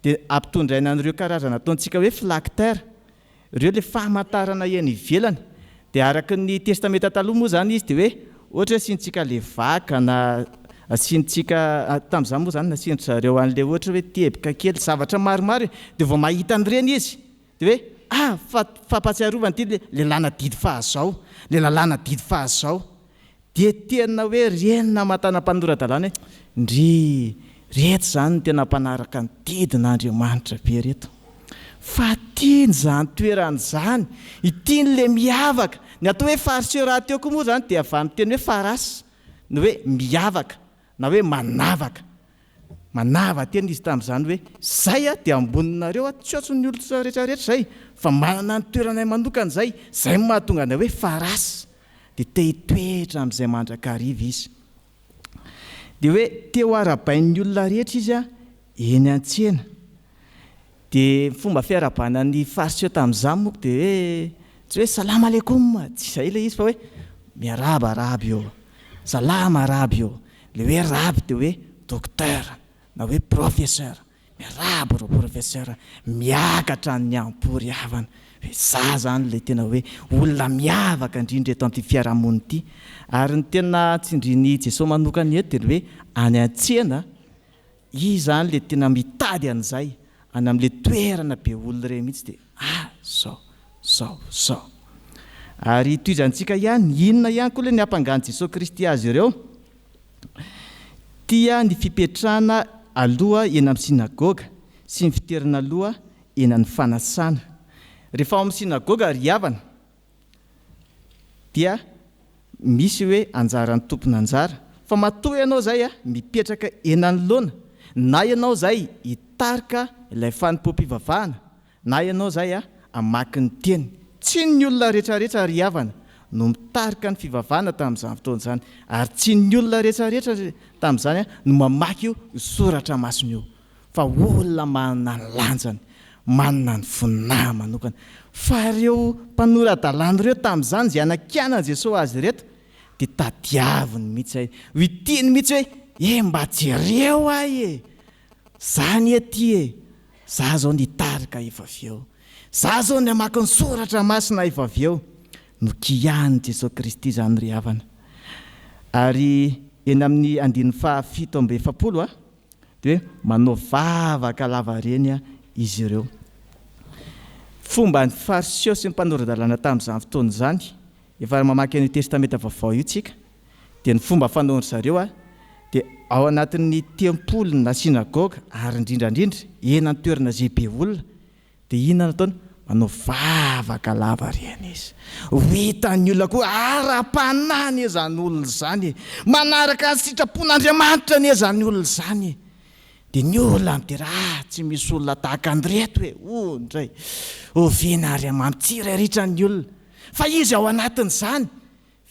dia ampitondraina an'ireo karazana ataontsika hoe phylactère, Ireo ilay famantarana eny ivelany. Dia araka ny Testamenta Taloha moa izany izy dia hoe ohatra hoe asiantsika levaka na asiantsika, tamin'izany moa izany nasian-dry zareo an'ilay ohatra hoe teboka kely, zavatra maromaro e. Dia vao mahita an'ireny izy dia hoe ah fa fampahatsiarovana ity ilay lalàna didy fahazao, ilay lalàna didy fahazao. Dia tena hoe reny namatana mpanora-dalàna hoe, ndry, reto izany no tena mpanaraka ny didin'Andriamanitra be reto. Fa tiany izany toerana izany, tiany ilay miavaka. Ny atao hoe fariseo rahateo koa moa izany dia avy amin'ny teny hoe faras, ny hoe miavaka na hoe manavaka. Manava-tena izy tamin'izany hoe, Izay aho dia amboninareo aho, tsy ohatry ny olona rehetra rehetra izay, fa manana ny toeranay manokana izay, izay no mahatonga anay hoe farasy. Dia te hitoetra amin'izay mandrakariva izy. Dia hoe te ho arahabain'ny olona rehetra izy eny an-tsena. Dia ny fomba fiarahabana ny Fariseo tamin'izany moa dia hoe, tsy hoe Salam aleikum, tsy izay ilay izy fa hoe miarahaba Raby ô, salama Raby ô. Ilay hoe Raby dia hoe docteur na hoe professeur, miarahaba ireo professeur, miakatra ny am-po ry havana, hoe za izany ilay tena hoe olona miavaka indrindra eto amin'ity fiarahamonina ity. Ary ny tena tsindrin'i Jesoa manokana eto dia ny hoe any an-tsena, Izy izany le tena mitady an'izay any amin'le toerana be olona ireny mihitsy dia ah zao, zao, zao. Ary tohizantsika ihany, inona ihany koa le niampangan'i Jesoa Kristy azy ireo? Tia ny fipetrahana aloha eny amin'ny synagoga sy ny fitoerana aloha eny amin'ny fanasana. Rehefa ao amin'ny synagoga ry havana. dia misy hoe anjaran'ny tompon'anjara. Fa matoa ianao izay mipetraka eny anoloana, na ianao izay hitarika ilay fanompoam-pivavahana, na ianao izay hamaky ny teny. Tsy ny olona rehetrarehetra ry havana no mitarika ny fivavahana tamin'izany fotoana izany, ary tsy ny olona rehetrarehetra tamin'izany no mamaky io soratra masina io, fa olona manana ny lanjany, manana ny voninahiny manokana. Fa ireo mpanora-dalàna ireo tamin'izany izay hanakianan'i Jesoa azy ireto dia tadiaviny mihitsy izay, ho tiany mihitsy hoe, e mba jereo ahy e! Za anie ty e! Za zao nitarika efa avy eo. Za zao namaky ny soratra masina efa avy eo. Nokiahin'i Jesoa Kristy izany ry havana. Ary eny amin'ny andininy faha 47 a, dia hoe manao vavaka lavareny izy ireo. Fomban'ny Fariseo sy ny mpanora-dalàna tamin'izany fotoana izany, efa mamaky an'io Testamenta Vaovao io tsika, dia ny fomba fanaon-dry zareo dia ao anatin'ny tempoly na synagoga ary indrindra indrindra eny an-toerana izay be olona dia inona no ataony? Manao vavaka lava reny izy. Ho hitan'ny olona koa ara-panahy anie izany olona izany e! Manaraka ny sitrapon'Andriamanitra anie izany olona izany e! Dia ny olona midera, ah, tsy misy olona tahaka an'ireto e! Oh ndray! Oviana ary mampitsiriritra ny olona? Fa izy ao anatin'izany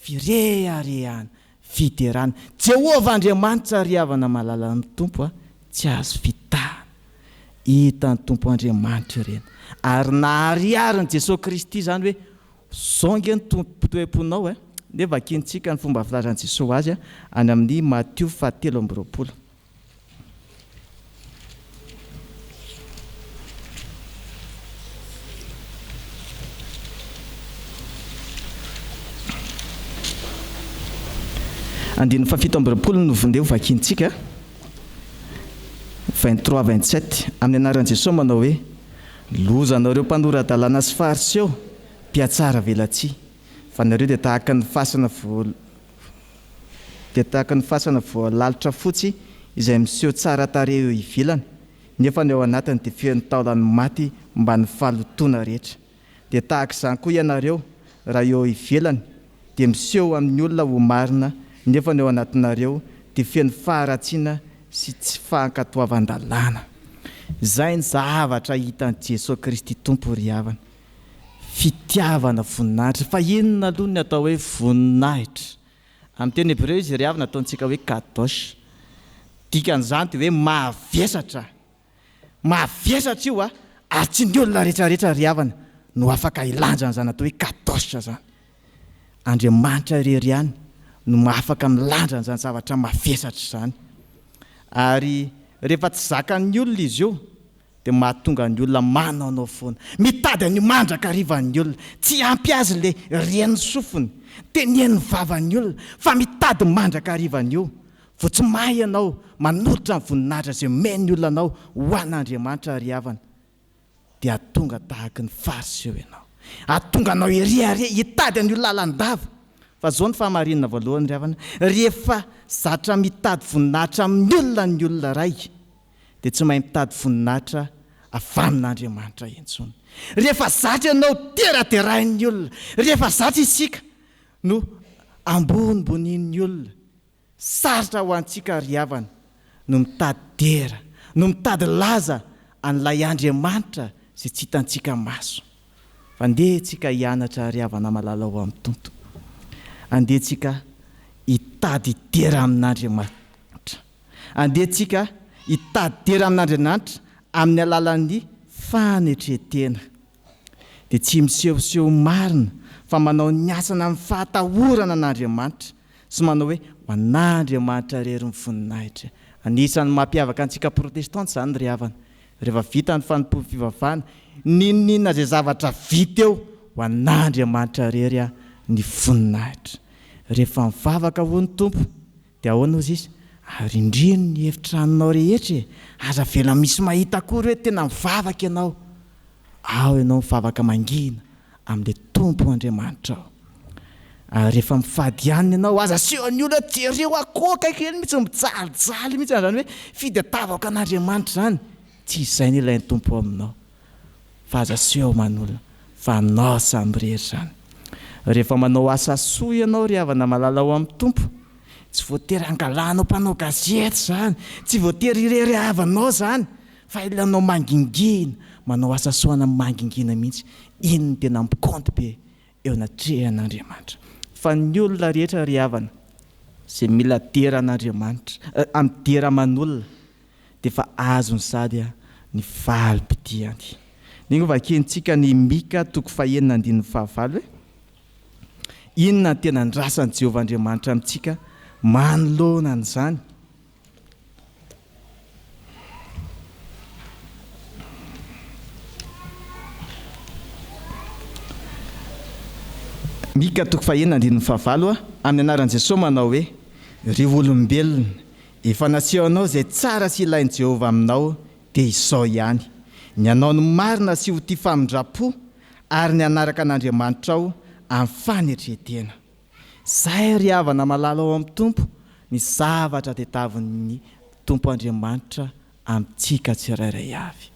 Fireharehana, fiderana. Jehovah Andriamanitra ry havana malala ny Tompo a, tsy azo fitahana. Hitan'ny Tompo Andriamanitra ireny. Ary nahariharin'i Jesoa Kristy izany hoe, Zao ange ny toe-ponao e. Ndeha vakintsika ny fomba filazan'i Jesoa azy any amin'ny Matio faha 23. Andininy faha 27 no vondeha ho vakintsika. 23 27 Amin'ny anaran'i Jesoa manao hoe, Lozanareo mpanora-dalàna sy Fariseo, mpihatsara velatsihy, fa nareo dia tahaka ny fasana dia tahaka ny fasana voalalotra fotsy izay miseho tsara tarehy eo ivelany, nefa ny ao anatiny dia feno taolan'ny maty mban'ny fahalotoana rehetra. Dia tahaka izany koa ianareo, raha eo ivelany dia miseho amin'ny olona ho marina, nefa ny ao anatinareo dia feno faharatsiana sy tsy fankatoavan-dalàna. Izay ny zavatra hitan'i Jesoa Kristy Tompo ry havana. Fitiavana voninahitra. Fa inona aloha ny atao hoe voninahitra? Amin'ny teny hebreo izy ry havana ataontsika hoe kadosh. Dikan'izany dia hoe mavesatra. Mavesatra io a! Ary tsy ny olona rehetra rehetra ry havana no afaka hilanja an'izany atao hoe kadosh izany. Andriamanitra irery ihany no afaka milanja an'izany zavatra mavesatra izany. Ary rehefa tsy zakan'ny olona izy io dia mahatonga ny olona manaonao foana. Mitady an'io mandrakariva ny olona. Tsy ampy azy ilay ren'ny sofiny, tenenin'ny vavan'ny olona, fa mitady mandrakariva an'io. Vao tsy mahay ianao manolotra ny voninahitra izay omen'ny olona anao ho an'Andriamanitra ry havana, dia hahatonga tahaky ny Fariseo ianao. Hahatonga anao hirehareha, hitady an'io lalandava. Fa izao ny fahamarinana voalohany ry havana, rehefa zatra mitady voninahitra amin'ny olona ny olona iray, dia tsy mahay mitady voninahitra avy amin'Andriamanitra intsony. Rehefa zatra ianao deraderain'ny olona, rehefa zatra isika no ambonimbonian'ny olona, sarotra ho antsika ry havana no mitady dera, no mitady laza an'ilay Andriamanitra izay tsy hitantsika maso. Fa andeha tsika hianatra ry havana malala ao amin'ny Tompo. Andeha tsika hitady dera amin'Andriamanitra. Andeha tsika hitady dera amin'Andriananitra amin'ny alalan'ny fanetren-tena. Dia tsy misehoseho marina fa manao ny asany amin'ny fahatahorana an'Andriamanitra sy manao hoe ho an'Andriamanitra irery ny voninahitra. Anisan'ny mampiavaka antsika protestanta izany ry havana. Rehefa vita ny fanompoam-pivavahana, n'inon'inona izay zavatra vita eo, ho an'Andriamanitra irery ny voninahitra. Rehefa mivavaka hoy ny Tompo, Dia ahoana hozy izy? Arindrino ny efitranonao rehetra e! Aza avela misy mahita akory hoe tena mivavaka ianao. Ao ianao mivavaka mangina amin'ilay Tompo Andriamanitrao. Ary rehefa mifady hanina ianao, aza asehon'ny olona hoe jereo akoho akaiky eny mihitsy, mijalijaly mihitsy an'izany hoe fidetavako an'Andriamanitra izany. Tsy izay no ilain'ny Tompo aminao. Fa aza aseho aman'olona fa anao samirery izany. Rehefa manao asa soa ianao ry havana malala ao amin'ny Tompo, tsy voatery hangalanao mpanao gazety izany, tsy voatery irery havanao izany, fa ilanao mangingina, manao asa soa ana mangingina mihitsy, iny no tena mikaonty be eo anatrehan'Andriamanitra. Fa ny olona rehetra ry havana, izay mila dera an'Andriamanitra, midera aman'olona, dia efa azony sady ny valim-pitiany. Ndeha hovakiantsika ny Mika toko fahenina andininy fahavalo hoe, Inona no tena andrasan'i Jehovah Andriamanitra amintsika manoloana an'izany? Mika toko fahenina andininy fahavalo, Amin'ny anaran'i Jesosy manao hoe, Ry olombelona, Efa naseho anao izay tsara sy ilain'i Jehovah aminao, dia izao ihany, ny hanao ny marina sy ho tia famindram-po ary ny hanaraka an'Andriamanitrao amin'ny fanetren-tena. Izay, ry havana malala ao amin'ny Tompo, ny zavatra tadiavin'ny Tompo Andriamanitra amintsika tsirairay avy.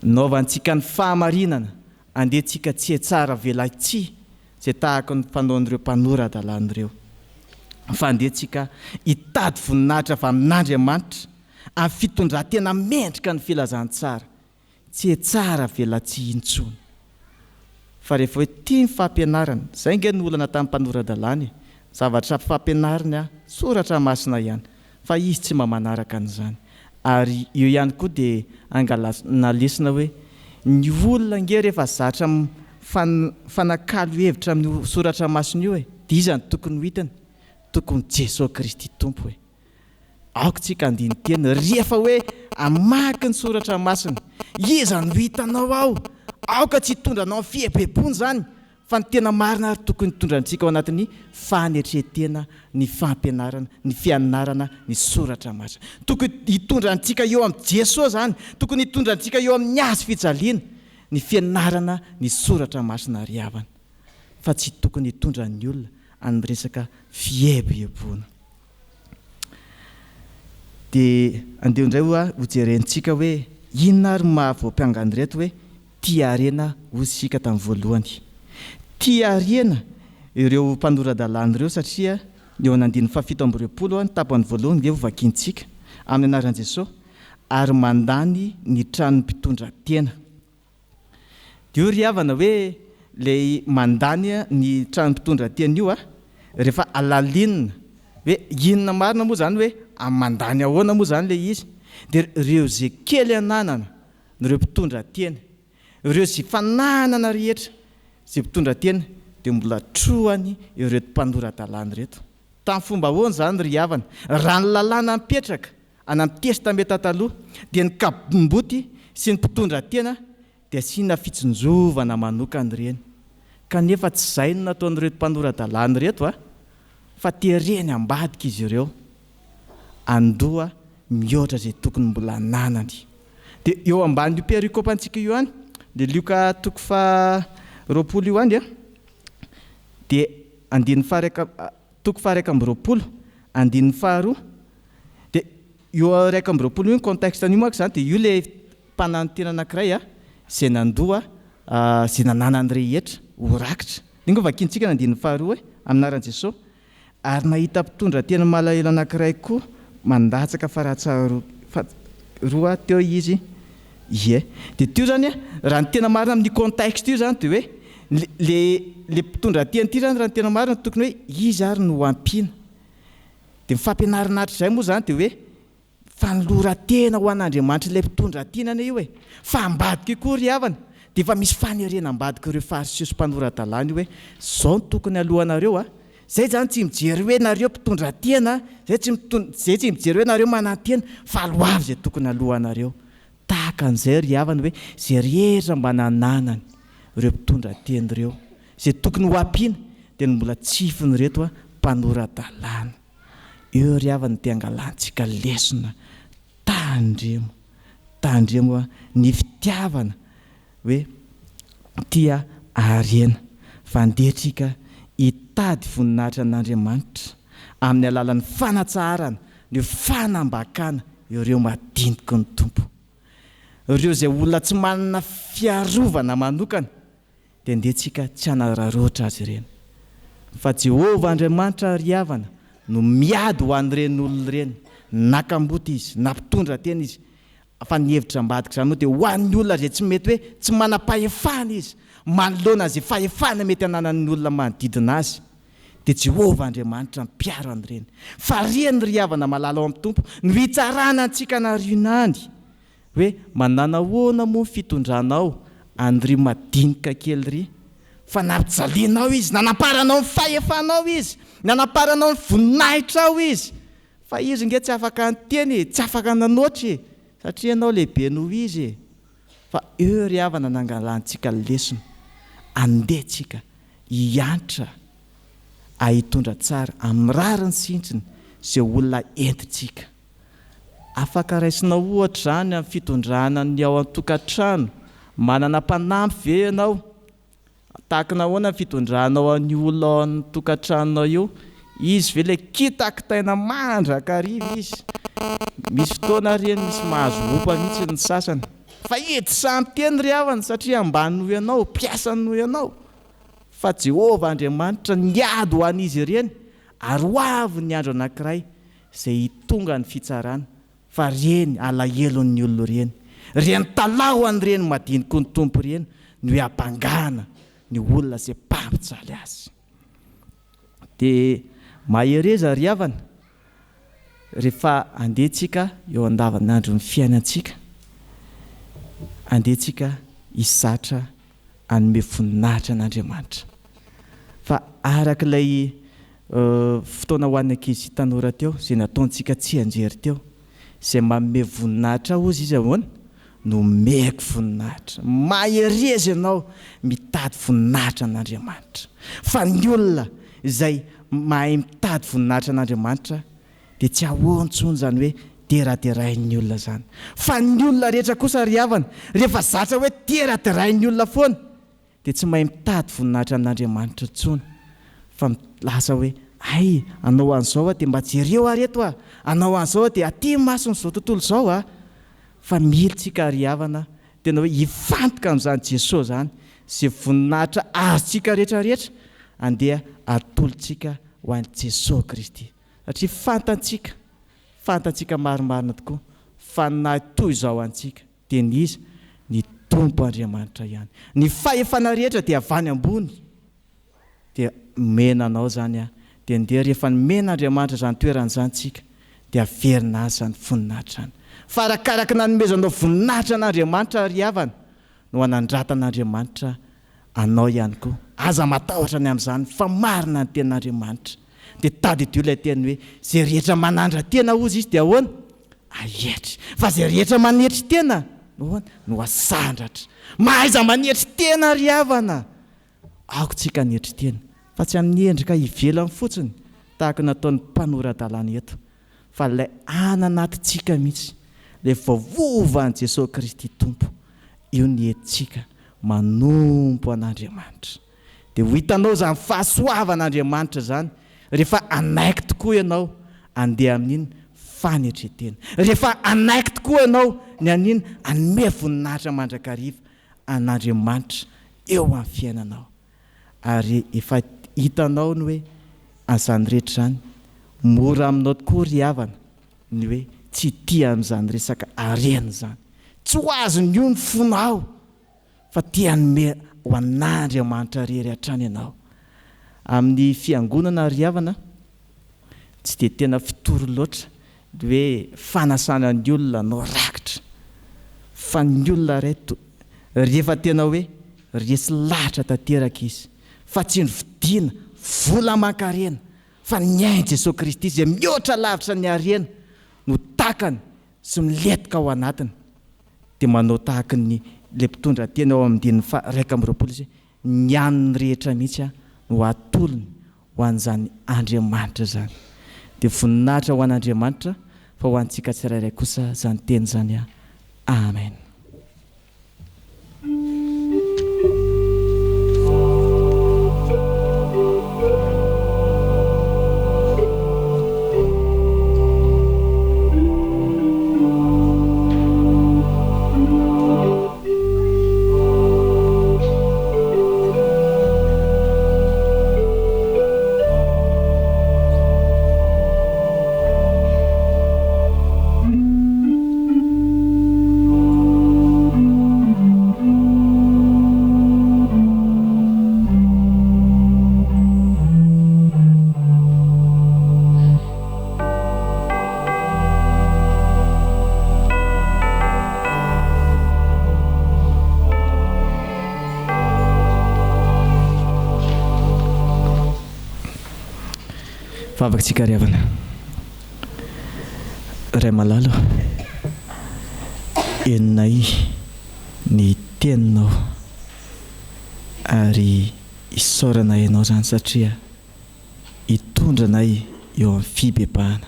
Naovantsika ny fahamarinana, andeha tsika tsy hetsara velatsihy izay tahaka ny fanaon'ireo mpanora-dalàna ireo. Fa andeha tsika hitady voninahitra avy amin'Andriamanitra amin'ny fitondran-tena mendrika ny filazantsara, tsy hetsara velatsihy intsony. Fa rehefa hoe tia ny fampianarana, izay ange no olana tamin'ny mpanora-dalàna e, zavatra fampianariny an, soratra masina ihany, fa izy tsy mba manaraka an'izany. Ary eo ihany koa dia angalana lesona hoe ny olona ange rehefa zatra mifanakalo hevitra amin'io soratra masina io e, dia iza no tokony ho hitany? Tokony Jesoa Kristy Tompo e. Aoka tsika handini-tena rehefa hoe hamaky ny soratra masina, iza no hitanao ao? Aoka tsy hitondra anao amin'ny fihebeboana izany Fa ny tena marina ary tokony hitondra antsika ao anatin'ny fanetren-tena ny fampianarana, ny fianarana ny soratra masina. Tokony hitondra antsika eo amin'i Jesoa izany, tokony hitondra antsika eo amin'ny hazo fijaliana ny fianarana ny soratra masina ry havana, fa tsy tokony hitondra ny olona any resaka fieboeboana. Dia andeha indray hoa hojerentsika hoe inona ary no maha voampanga an'ireto hoe tia harena hozy isika tamin'ny voalohany. Tia harena ireo mpanora-dalàna ireo satria eo an'andininy fahafito amby 20 ny tapany voalohany nge hovakintsika amin'ny anaran'i Jesoa ary mandany ny tranon'ny mpitondra tena. Dia io ry havana hoe ilay mandany ny trano mpitondra tena io a, rehefa alalinina hoe inona marina moa izany hoe mandany ahoana moa izany ilay izy, dia ireo izay kely ananana ireo mpitondra tena, ireo izay fananana rehetra izay mpitondra tena dia mbola trohany ireto mpanora-dalàna ireto. Tamin'ny fomba ahoana izany ry havana? Raha ny lalàna mipetraka Any amin'ny Testamenta Taloha, dia ny kabomboty sy ny mpitondra tena dia asiana fitsinjovana manokana ireny. Kanefa tsy izay no nataon'ireto mpanora-dalàna ireto a! Fa tereny ambadika izy ireo handoa mihoatra izay tokony mbola ananany. Dia eo ambanin'io perikopantsika io ihany, dia Lioka toko faha 20 io ihany a, dia andininy faha iraika, toko faha 21, andininy faharoa, Dia io 21 io ny contexte an'io manko izany dia io ilay mpananotena anankiray a, izay nandoa izay nananany rehetra ho rakitra. Dia ngo vakintsika ny andininy faharoa hoe, amin'ny anaran'i Jesoa, ary nahita mpitondra tena malahelo anankiray koa mandatsaka faratsa roa teo izy, ie. Dia teo izany a, raha ny tena marina amin'io contexte io izany dia hoe le le mpitondra tena ity izany raha ny tena marina tokony hoe izy ary no ampiana. Dia ny fampianarana hatrizay moa izany dia hoe fanoloran-tena ho an'Andriamanitra ilay mpitondra tiana anie io e! Fa ambadika io koa ry havana dia efa misy fanerena ambadika ireo fariseo sy mpanora-dalàna io hoe izao no tokony alohanareo a! Izay izany tsy mijery hoe nareo mpitondra tena, izay tsy izay tsy mijery hoe nareo manantena fa aloavy izay tokony alohanareo. Tahaka an'izay ry havana hoe izay rehetra mba nananany ireo mpitondra tena ireo Izay tokony ho ampiana dia ny mbola tsifin'ireto mpanora-dalàna. Eo ry havana dia angalantsika lesona. Tandremo, tandremo ny fitiavana hoe tia harena. Fa andeha tsika hitady voninahitra an'Andriamanitra amin'ny alalan'ny fanatsaharana ny fanambakana ireo madiniky ny Tompo. Ireo izay olona tsy manana fiarovana manokana dia ndeha tsika tsy hanararaotra azy ireny. Fa Jehovah Andriamanitra ry havana no miady ho an'ireny olona ireny. Nakamboty izy, nampitondra tena izy. Fa ny hevitra ambadik'izany moa dia ho an'ny olona izay tsy mety hoe tsy manam-pahefana izy, manoloana izay fahefana mety ananan'ny olona manodidina azy. Dia Jehovah Andriamanitra mpiaro an'ireny. Fa ireny ry havana malala ao amin'ny Tompo no hitsarana antsika anarina any. Hoe manana ahoana moa ny fitondranao an'ry madinika kely ry? Fa nampijalianao izy, nanamparanao ny fahefanao izy, nanamparanao ny voninahitrao izy. Fa izy nge tsy afaka niteny e, tsy afaka nanoatra e, satria ianao lehibe noho izy e. Fa eo ry havana nangalantsika lesona, andeha tsika hiantra a hitondra tsara amin'ny rariny sy hintsiny izay olona entintsika. Afaka raisinao ohatra izany amin'ny fitondrana ny ao an-tokantrano. Manana mpanampy ve ianao? Tahaka ny ahoana ny fitondranao an'io olona ao an-tokantranonao io? Izy ve ilay kitakitaina mandrakariva izy? Misy fotoana ary eny misy mahazo ompa mihitsy ny sasany. Fa edy samy teny ry havana satria ambany noho ianao, mpiasa noho ianao. Fa Jehovah Andriamanitra niady ho an'izy ireny ary ho avy ny andro anankiray izay hitonga ny fitsarana, fa reny alahelon'ny olona ireny, reny talaho an'ireny madiniky ny Tompo ireny no hiampangana ny olona izay mpampijaly azy. Dia mahereza ry havana, rehefa andeha tsika eo andavanandron'ny fiainantsika, andeha tsika hizatra hanome voninahitra an'Andriamanitra. Fa araka ilay fotoana ho an'ny ankizy sy tanora teo, izay nataontsika tsianjery teo, izay manome voninahitra ahy hozy izy ahoana? No omeko voninahitra. Mahereza ianao mitady voninahitra an'Andriamanitra. Fa ny olona izay mahay mitady voninahitra an'Andriamanitra dia tsy ahoany intsony izany hoe deraderain'ny olona izany. Fa ny olona rehetra kosa ry havana, rehefa zatra hoe deraderain'ny olona foana, dia tsy mahay mitady voninahitra amin'Andriamanitra intsony, fa lasa hoe hay, hanao an'izao aho dia mba jereo ary eto aho, hanao an'izao aho dia aty imason'izao tontolo izao aho. Fa mila tsika ry havana tena hoe hifantoka amin'izany Jesoa izany, izay voninahitra azontsika rehetra rehetra, andeha atolotsika ho an'i Jesoa Kristy. Satria fantantsika, fantantsika marimarina tokoa fa ny naha toy izao antsika dia ny iza? Ny Tompo Andriamanitra ihany. Ny fahefana rehetra dia avy any ambony dia nomena anao izany an, dia ndeha rehefa nomen'Andriamanitra izany toerana izany tsika dia averina azy izany voninahitra izany. Fa arakaraky ny nanomezanao voninahitra an'Andriamanitra ry havana no hanandratan'Andriamanitra anao ihany koa. Aza matahotra ny amin'izany fa marina ny tenin'Andriamanitra. Dia tadidio ilay teny hoe, izay rehetra manandra-tena hozy izy dia ahoana? Ahietry. Fa izay rehetra manetry tena no ahoana? No asandratra. Mahaiza manetry tena ry havana! Aoka tsika hanetry tena, fa tsy amin'ny endrika ivelany fotsiny tahaka ny nataon'ny mpanora-dalàna eto, fa ilay any anatintsika mihitsy, ilay voavovan'i Jesoa Kristy Tompo, io ny entintsika manompo an'Andriamanitra. Dia ho hitanao izany fahasoavan'Andriamanitra izany rehefa hanaiky tokoa ianao handeha amin'iny fanetren-tena. Rehefa hanaiky tokoa ianao ny an'iny hanome voninahitra mandrakariva an'Andriamanitra eo amin'ny fiainanao. Ary efa hitanao ny hoe an'izany rehetra izany, mora aminao tokoa ry havana ny hoe tsy tia an'izany resaka harena izany. Tsy ho azon'io ny fonao fa te hanome ho an'Andriamanitra irery hatrany ianao. Amin'ny fiangonana ry havana, tsy dia tena fitory loatra ny hoe fanasana ny olona hanao rakitra fa ny olona ireto rehefa tena hoe resy lahatra tanteraka izy fa tsy novidiana vola aman-karena fa ny ain'i Jesoa Kristy izay mihoatra lavitra ny harena no takany sy milentika ao anatiny dia manao tahaky ny ilay mpitondra teny ao amin'ny andininy faha 21 izy hoe ny an'ny rehetra mihitsy no atolony ho an'izany Andriamanitra izany. Dia voninahitra ho an'Andriamanitra fa ho antsika tsirairay kosa izany teny izany. Amen. Vavakitsika ry havana. Ray malala ô, henonay ny teninao ary isaorana Ianao izany satria hitondra anay eo amin'ny fibebahana.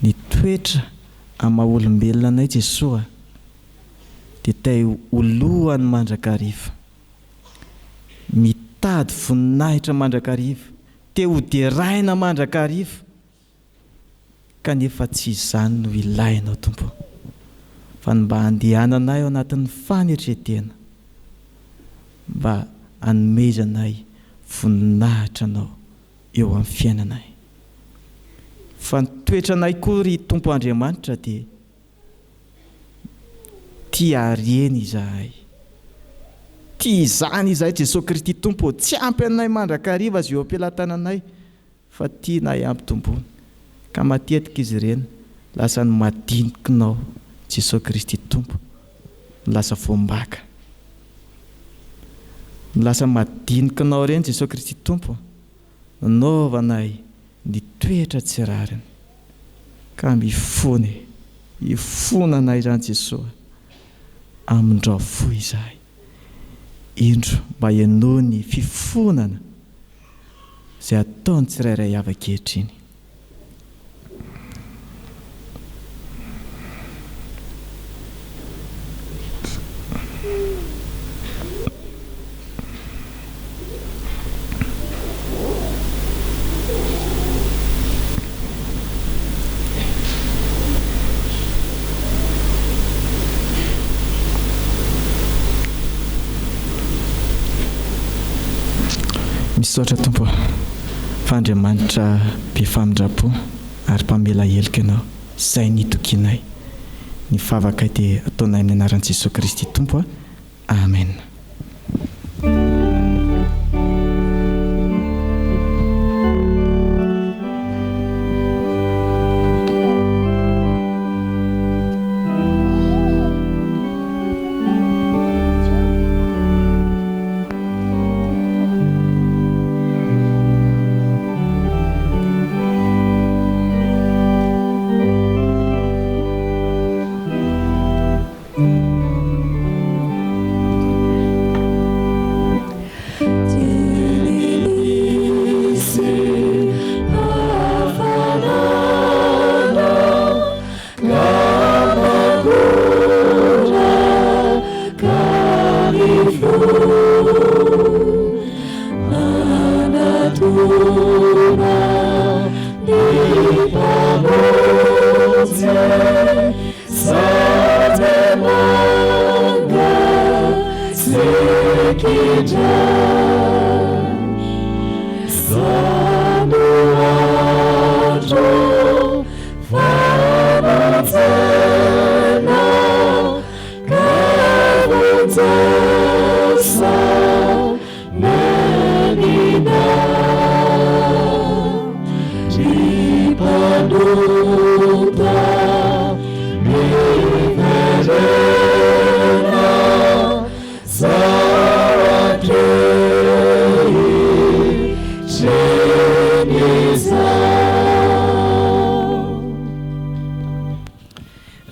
Ny toetra amin'ny maha olombelona anay Jesoa dia tay ho lohany mandrakariva. Mitady voninahitra mandrakariva, te ho deraina mandrakariva, kanefa tsy izany no ilainao Tompo ô, fa ny mba handehananay ao anatin'ny fanetren-tena, mba hanomezanay voninahitra Anao eo amin'ny fiainanay. Fa ny toetranay koa ry Tompo Andriamanitra dia Tia harena izahay. Tia izany izahay Jesoa Kristy Tompo ô. Tsy ampy anay mandrakariva izay eo am-pelatananay fa tianay hampitomboina. Ka matetika izy ireny lasa ny madinikinao Jesoa Kristy Tompo no lasa voambaka. No lasa madinikinao ireny Jesoa Kristy Tompo nanaovanay ny toetra tsy rariny. Ka mifona e, hifona anay izany Jesoa, amindrao fo izahay. Indro mba henoy ny fifonana izay ataon'ny tsirairay avy ankehitriny. Misaotra Tompo ô, fa Andriamanitra be famindram-po ary mpamela heloka Ianao, izay nitokianay. Ny vavakay dia ataonay amin'ny anaran'i Jesoa Kristy Tompo a. Amen.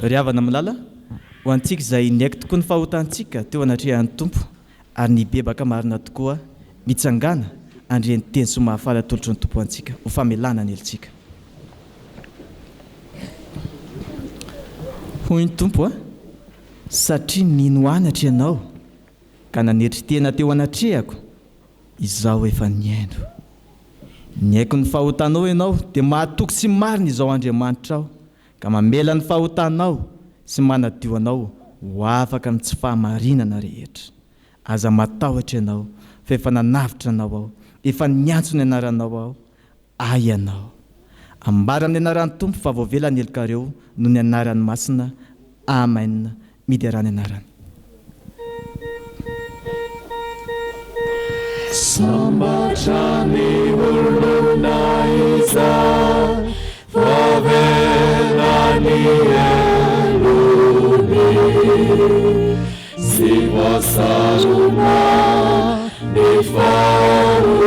Ry havana malala, ho antsika izay niaiky tokoa ny fahotantsika teo anatrehan'ny Tompo ary nibebaka marina tokoa, mitsangàna, handre ny teny soa mahafaly atolotry ny Tompo antsika ho famelana ny helotsika. Hoy ny Tompo, Satria nino anatra ianao ka nanetry tena teo anatrehako, Izaho efa nihaino. Niaiky ny fahotanao ianao, dia mahatoky sy marina Izaho Andriamanitrao, ka mamela ny fahotanao sy manadio anao ho afaka amin'ny tsy fahamarinana rehetra. Aza matahotra ianao, fa efa nanavotra anao Aho, efa niantso ny anaranao Aho, Ahy ianao. Ambara amin'ny anaran'ny Tompo fa voavela ny helokareo noho ny anarany masina. Amen. Miderà ny anarany. Sambatra ny olona izay voavela ny helony sy voasarona ny fahotany.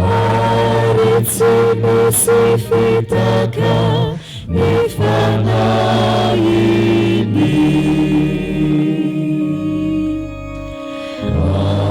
Ary tsy misy fitaka ny fanahiny. Amen.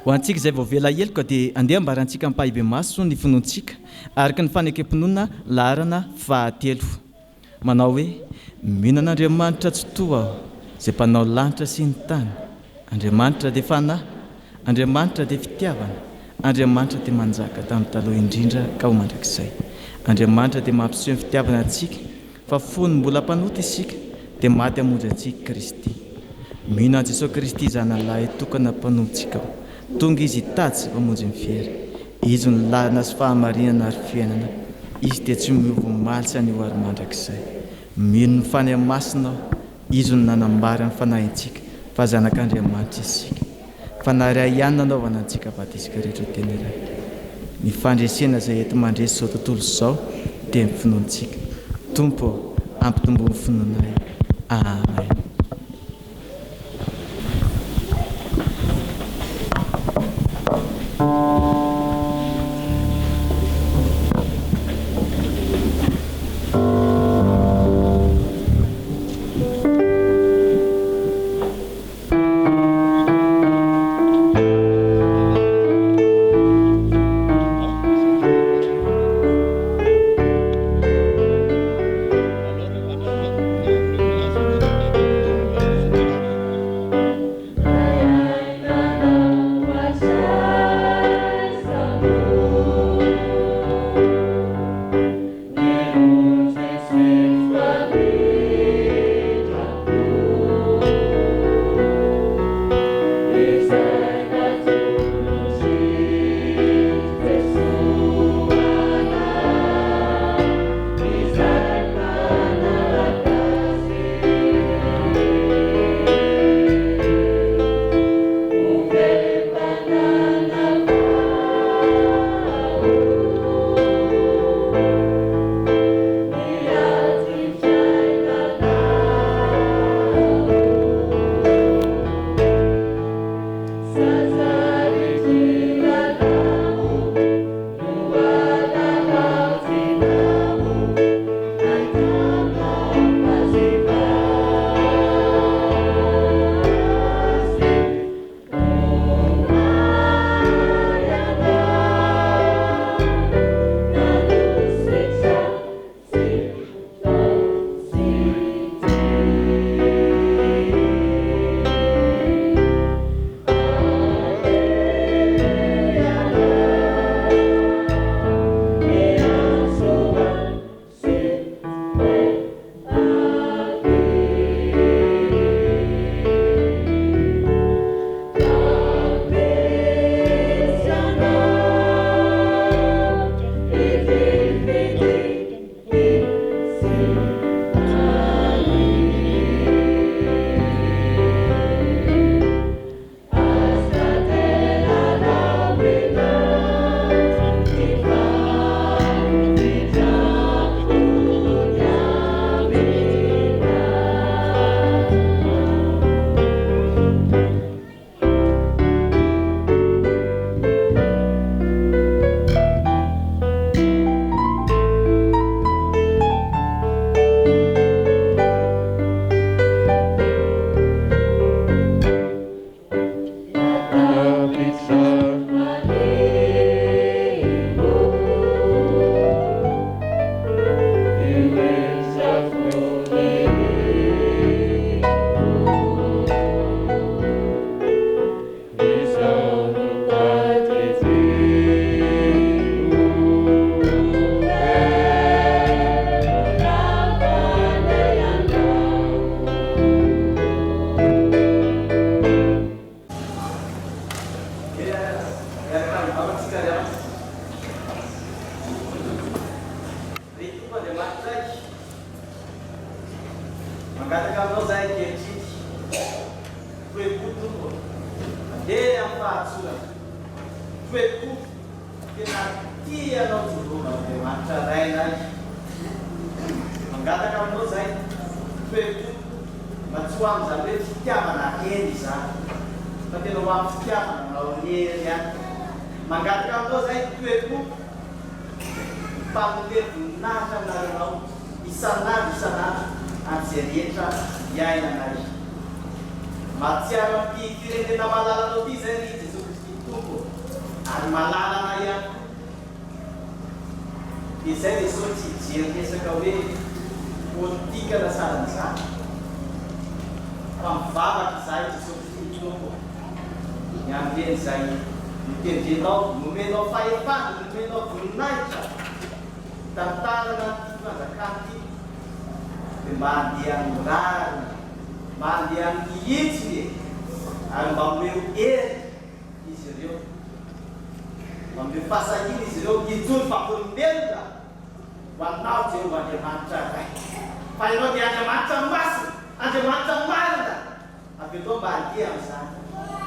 Ho antsika izay voavela heloka dia andeha ambarantsika ampahibemaso ny finoantsika araka ny fanekem-pinoana laharana fahatelo. Manao hoe, Mino an'Andriamanitra Tsitoha aho, izay Mpanao lanitra sy ny tany. Andriamanitra dia Fanahy. Andriamanitra dia Fitiavana. Andriamanitra dia manjaka tamin'ny taloha indrindra ka ho mandrakizay. Andriamanitra dia mampiseho ny fitiavana antsika, fa fony mbola mpanota isika, dia maty hamonjy antsika Kristy. Mino an'i Jesoa Kristy Zanalahy tokana Mpanompontsika aho. Tonga Izy hitady sy mpamonjy ny very. Izy no lalana sy fahamarinana ary fiainana. Izy dia tsy miova omaly sy anio ary mandrakizay. Mino ny Fanahy Masina aho. Izy no nanambara ny fanahintsika fa zanak'Andriamanitra isika. Fanahy iray ihany nanaovana antsika batisa rehetra ho teny iray. Ny fandresena izay enti-mandresy izao tontolo izao dia ny finoantsika. Tompo ô, ampitomboy ny finoanay. Amen. Vavaka tsika ry havana. Ry Tompo Andriamanitray, mangataka aminao izahay ankehitriny, toe-po Tompo ô, mandeha amin'ny fahatsorana, toe-po tena tia Anao Jehovah Andriamanitra Rainay. Mangataka aminao izahay, toe-po mba tsy ho amin'izany hoe fitiavana harena izany, fa tena ho amin'ny fitiavana Anao irery ihany. Mangataka aminao izahay, toe-po mpanome voninahitra ny anaranao isan'andro isan'andro amin'izay rehetra iainanay. Mahatsiaro an'ity firenena malalanao ity izay ry Jesoa Kristy Tompo ô, ary malala anay ihany koa. Dia izay Jesoa tsy hijery resaka hoe politika na sahalan'izany fa mivavaka izahay Jesoa Kristy Tompo ô, ny amin'ireny izay notendrenao, nomenao fahefana, nomenao voninahitra hitantanana an'ity fanjakana ity dia mba handeha amin'ny rariny, mba handeha amin'ny hitsiny e, ary mba omeo hery izy ireo. Manome fahasahiana izy ireo hijoro vavolombelona ho anao, Jehovah Andriamanitra Ray. Fa ianao dia Andriamanitra masina, Andriamanitra marina. Avelao mba handeha amin'izany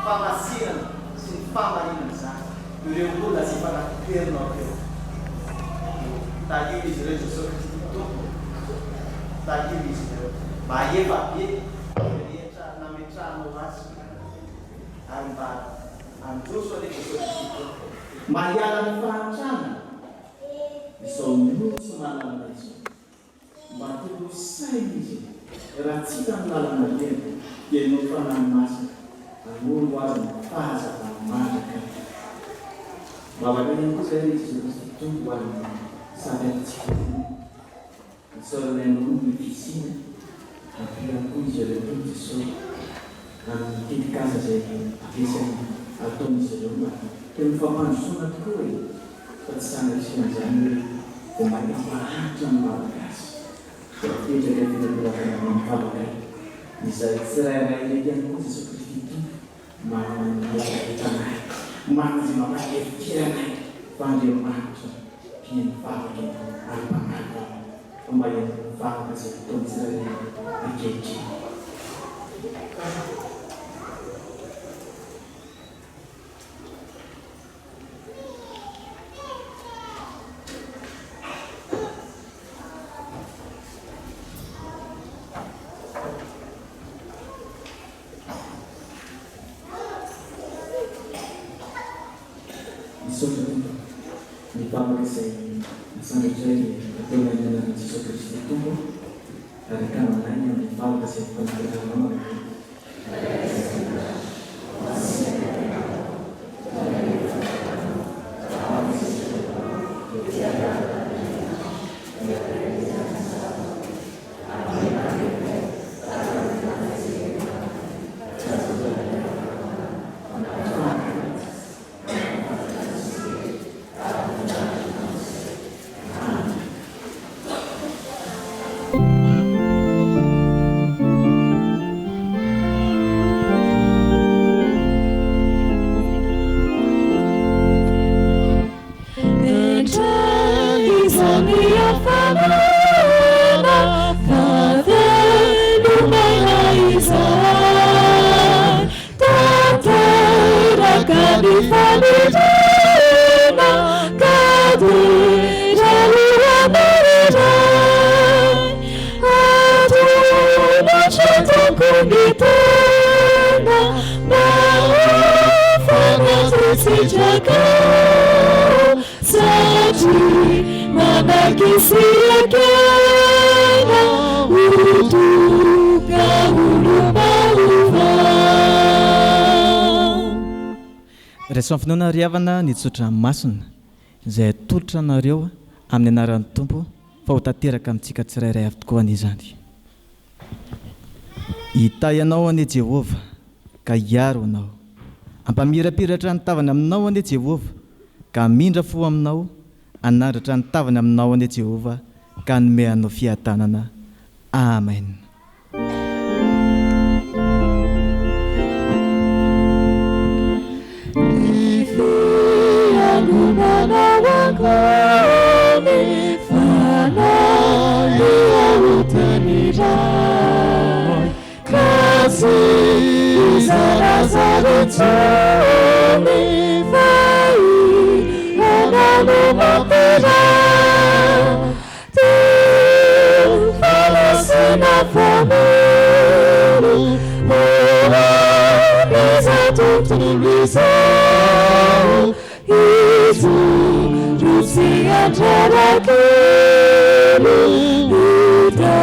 fahamasinana sy ny fahamarinana izany ireo olona izay efa natoherinao teo. Tahio izy ireo, Jesosy Kristy Tompo. Tahio izy ireo mba hahefa be izay rehetra nametrahanao azy. Ary mba handroso anie Jesosy Kristy Tompo. Mba hiala ny fahantrana izao nosy malalana izao. Mba tokony ho saina izy e! Raha tsy hita ny lalana alehany dia ianao Fanahy Masina hanoro azy ny fahazavana mandrakariva. Vavaka ihany koa izay ry Jesosy Kristy Tompo ho an'ny samy antsika roa. Isaorana Anao ny fisiana, ampio ihany koa izy ireo Tompo Jesoa amin'ny tetikasa izay ampiasainy ataon'izy ireo mba tena ho fampandrosoana tokoa e! Fa tsy sanatria an'izany hoe vao mainka hampahantra ny Malagasy dia apetraka ety am-pelatananao ny vavakay izay tsirairay ireto ihany koa Jesoa Kristy Tompo manana ny hetahetanay, manana izay mampahery anay fa Andriamanitra Mpihaino vavaka ary mpamaly vavaka fa mba hihaino ny vavaka izay ataon'ny tsirairay ankehitriny. Misaotra Tompo. Ny vavaka izay nasandratray dia ataonay amin'ny anaran'i Jesoa Kristy Tompo ary akananay amin'ny vavaka izay fampianaranao anay. Raiso amin'ny finoana ry havana ny tsodrano masina izay atolotra anareo amin'ny anaran'ny Tompo fa ho tanteraka amintsika tsirairay avy tokoa anie izany. Hitahy anao anie Jehovah ka hiaro anao. Hampamirapiratra ny tavany aminao anie Jehovah ka hamindra fo aminao, hanandratra ny tavany aminao anie Jehovah ka hanome anao fiadanana. Amen. Ny fiangonana. Akony fanahy aotan'ny Ray Ka tsy hizarazara intsony Fa ianao no mampiray Dia fanasina fameno Ho an'izao tontolo izao Hijoro tsy handrarakely Hita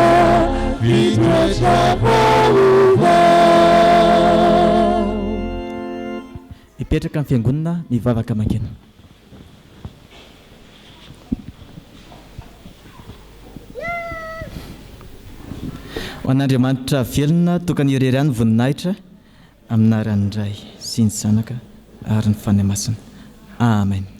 hitoetra fahovao. Mipetraka ny fiangonana mivavaka mangina. Ho an'Andriamanitra velona tokana irery ihany ny voninahitra amin'ny anaran'ny Ray sy ny Zanaka ary ny Fanahy Masina. Amen.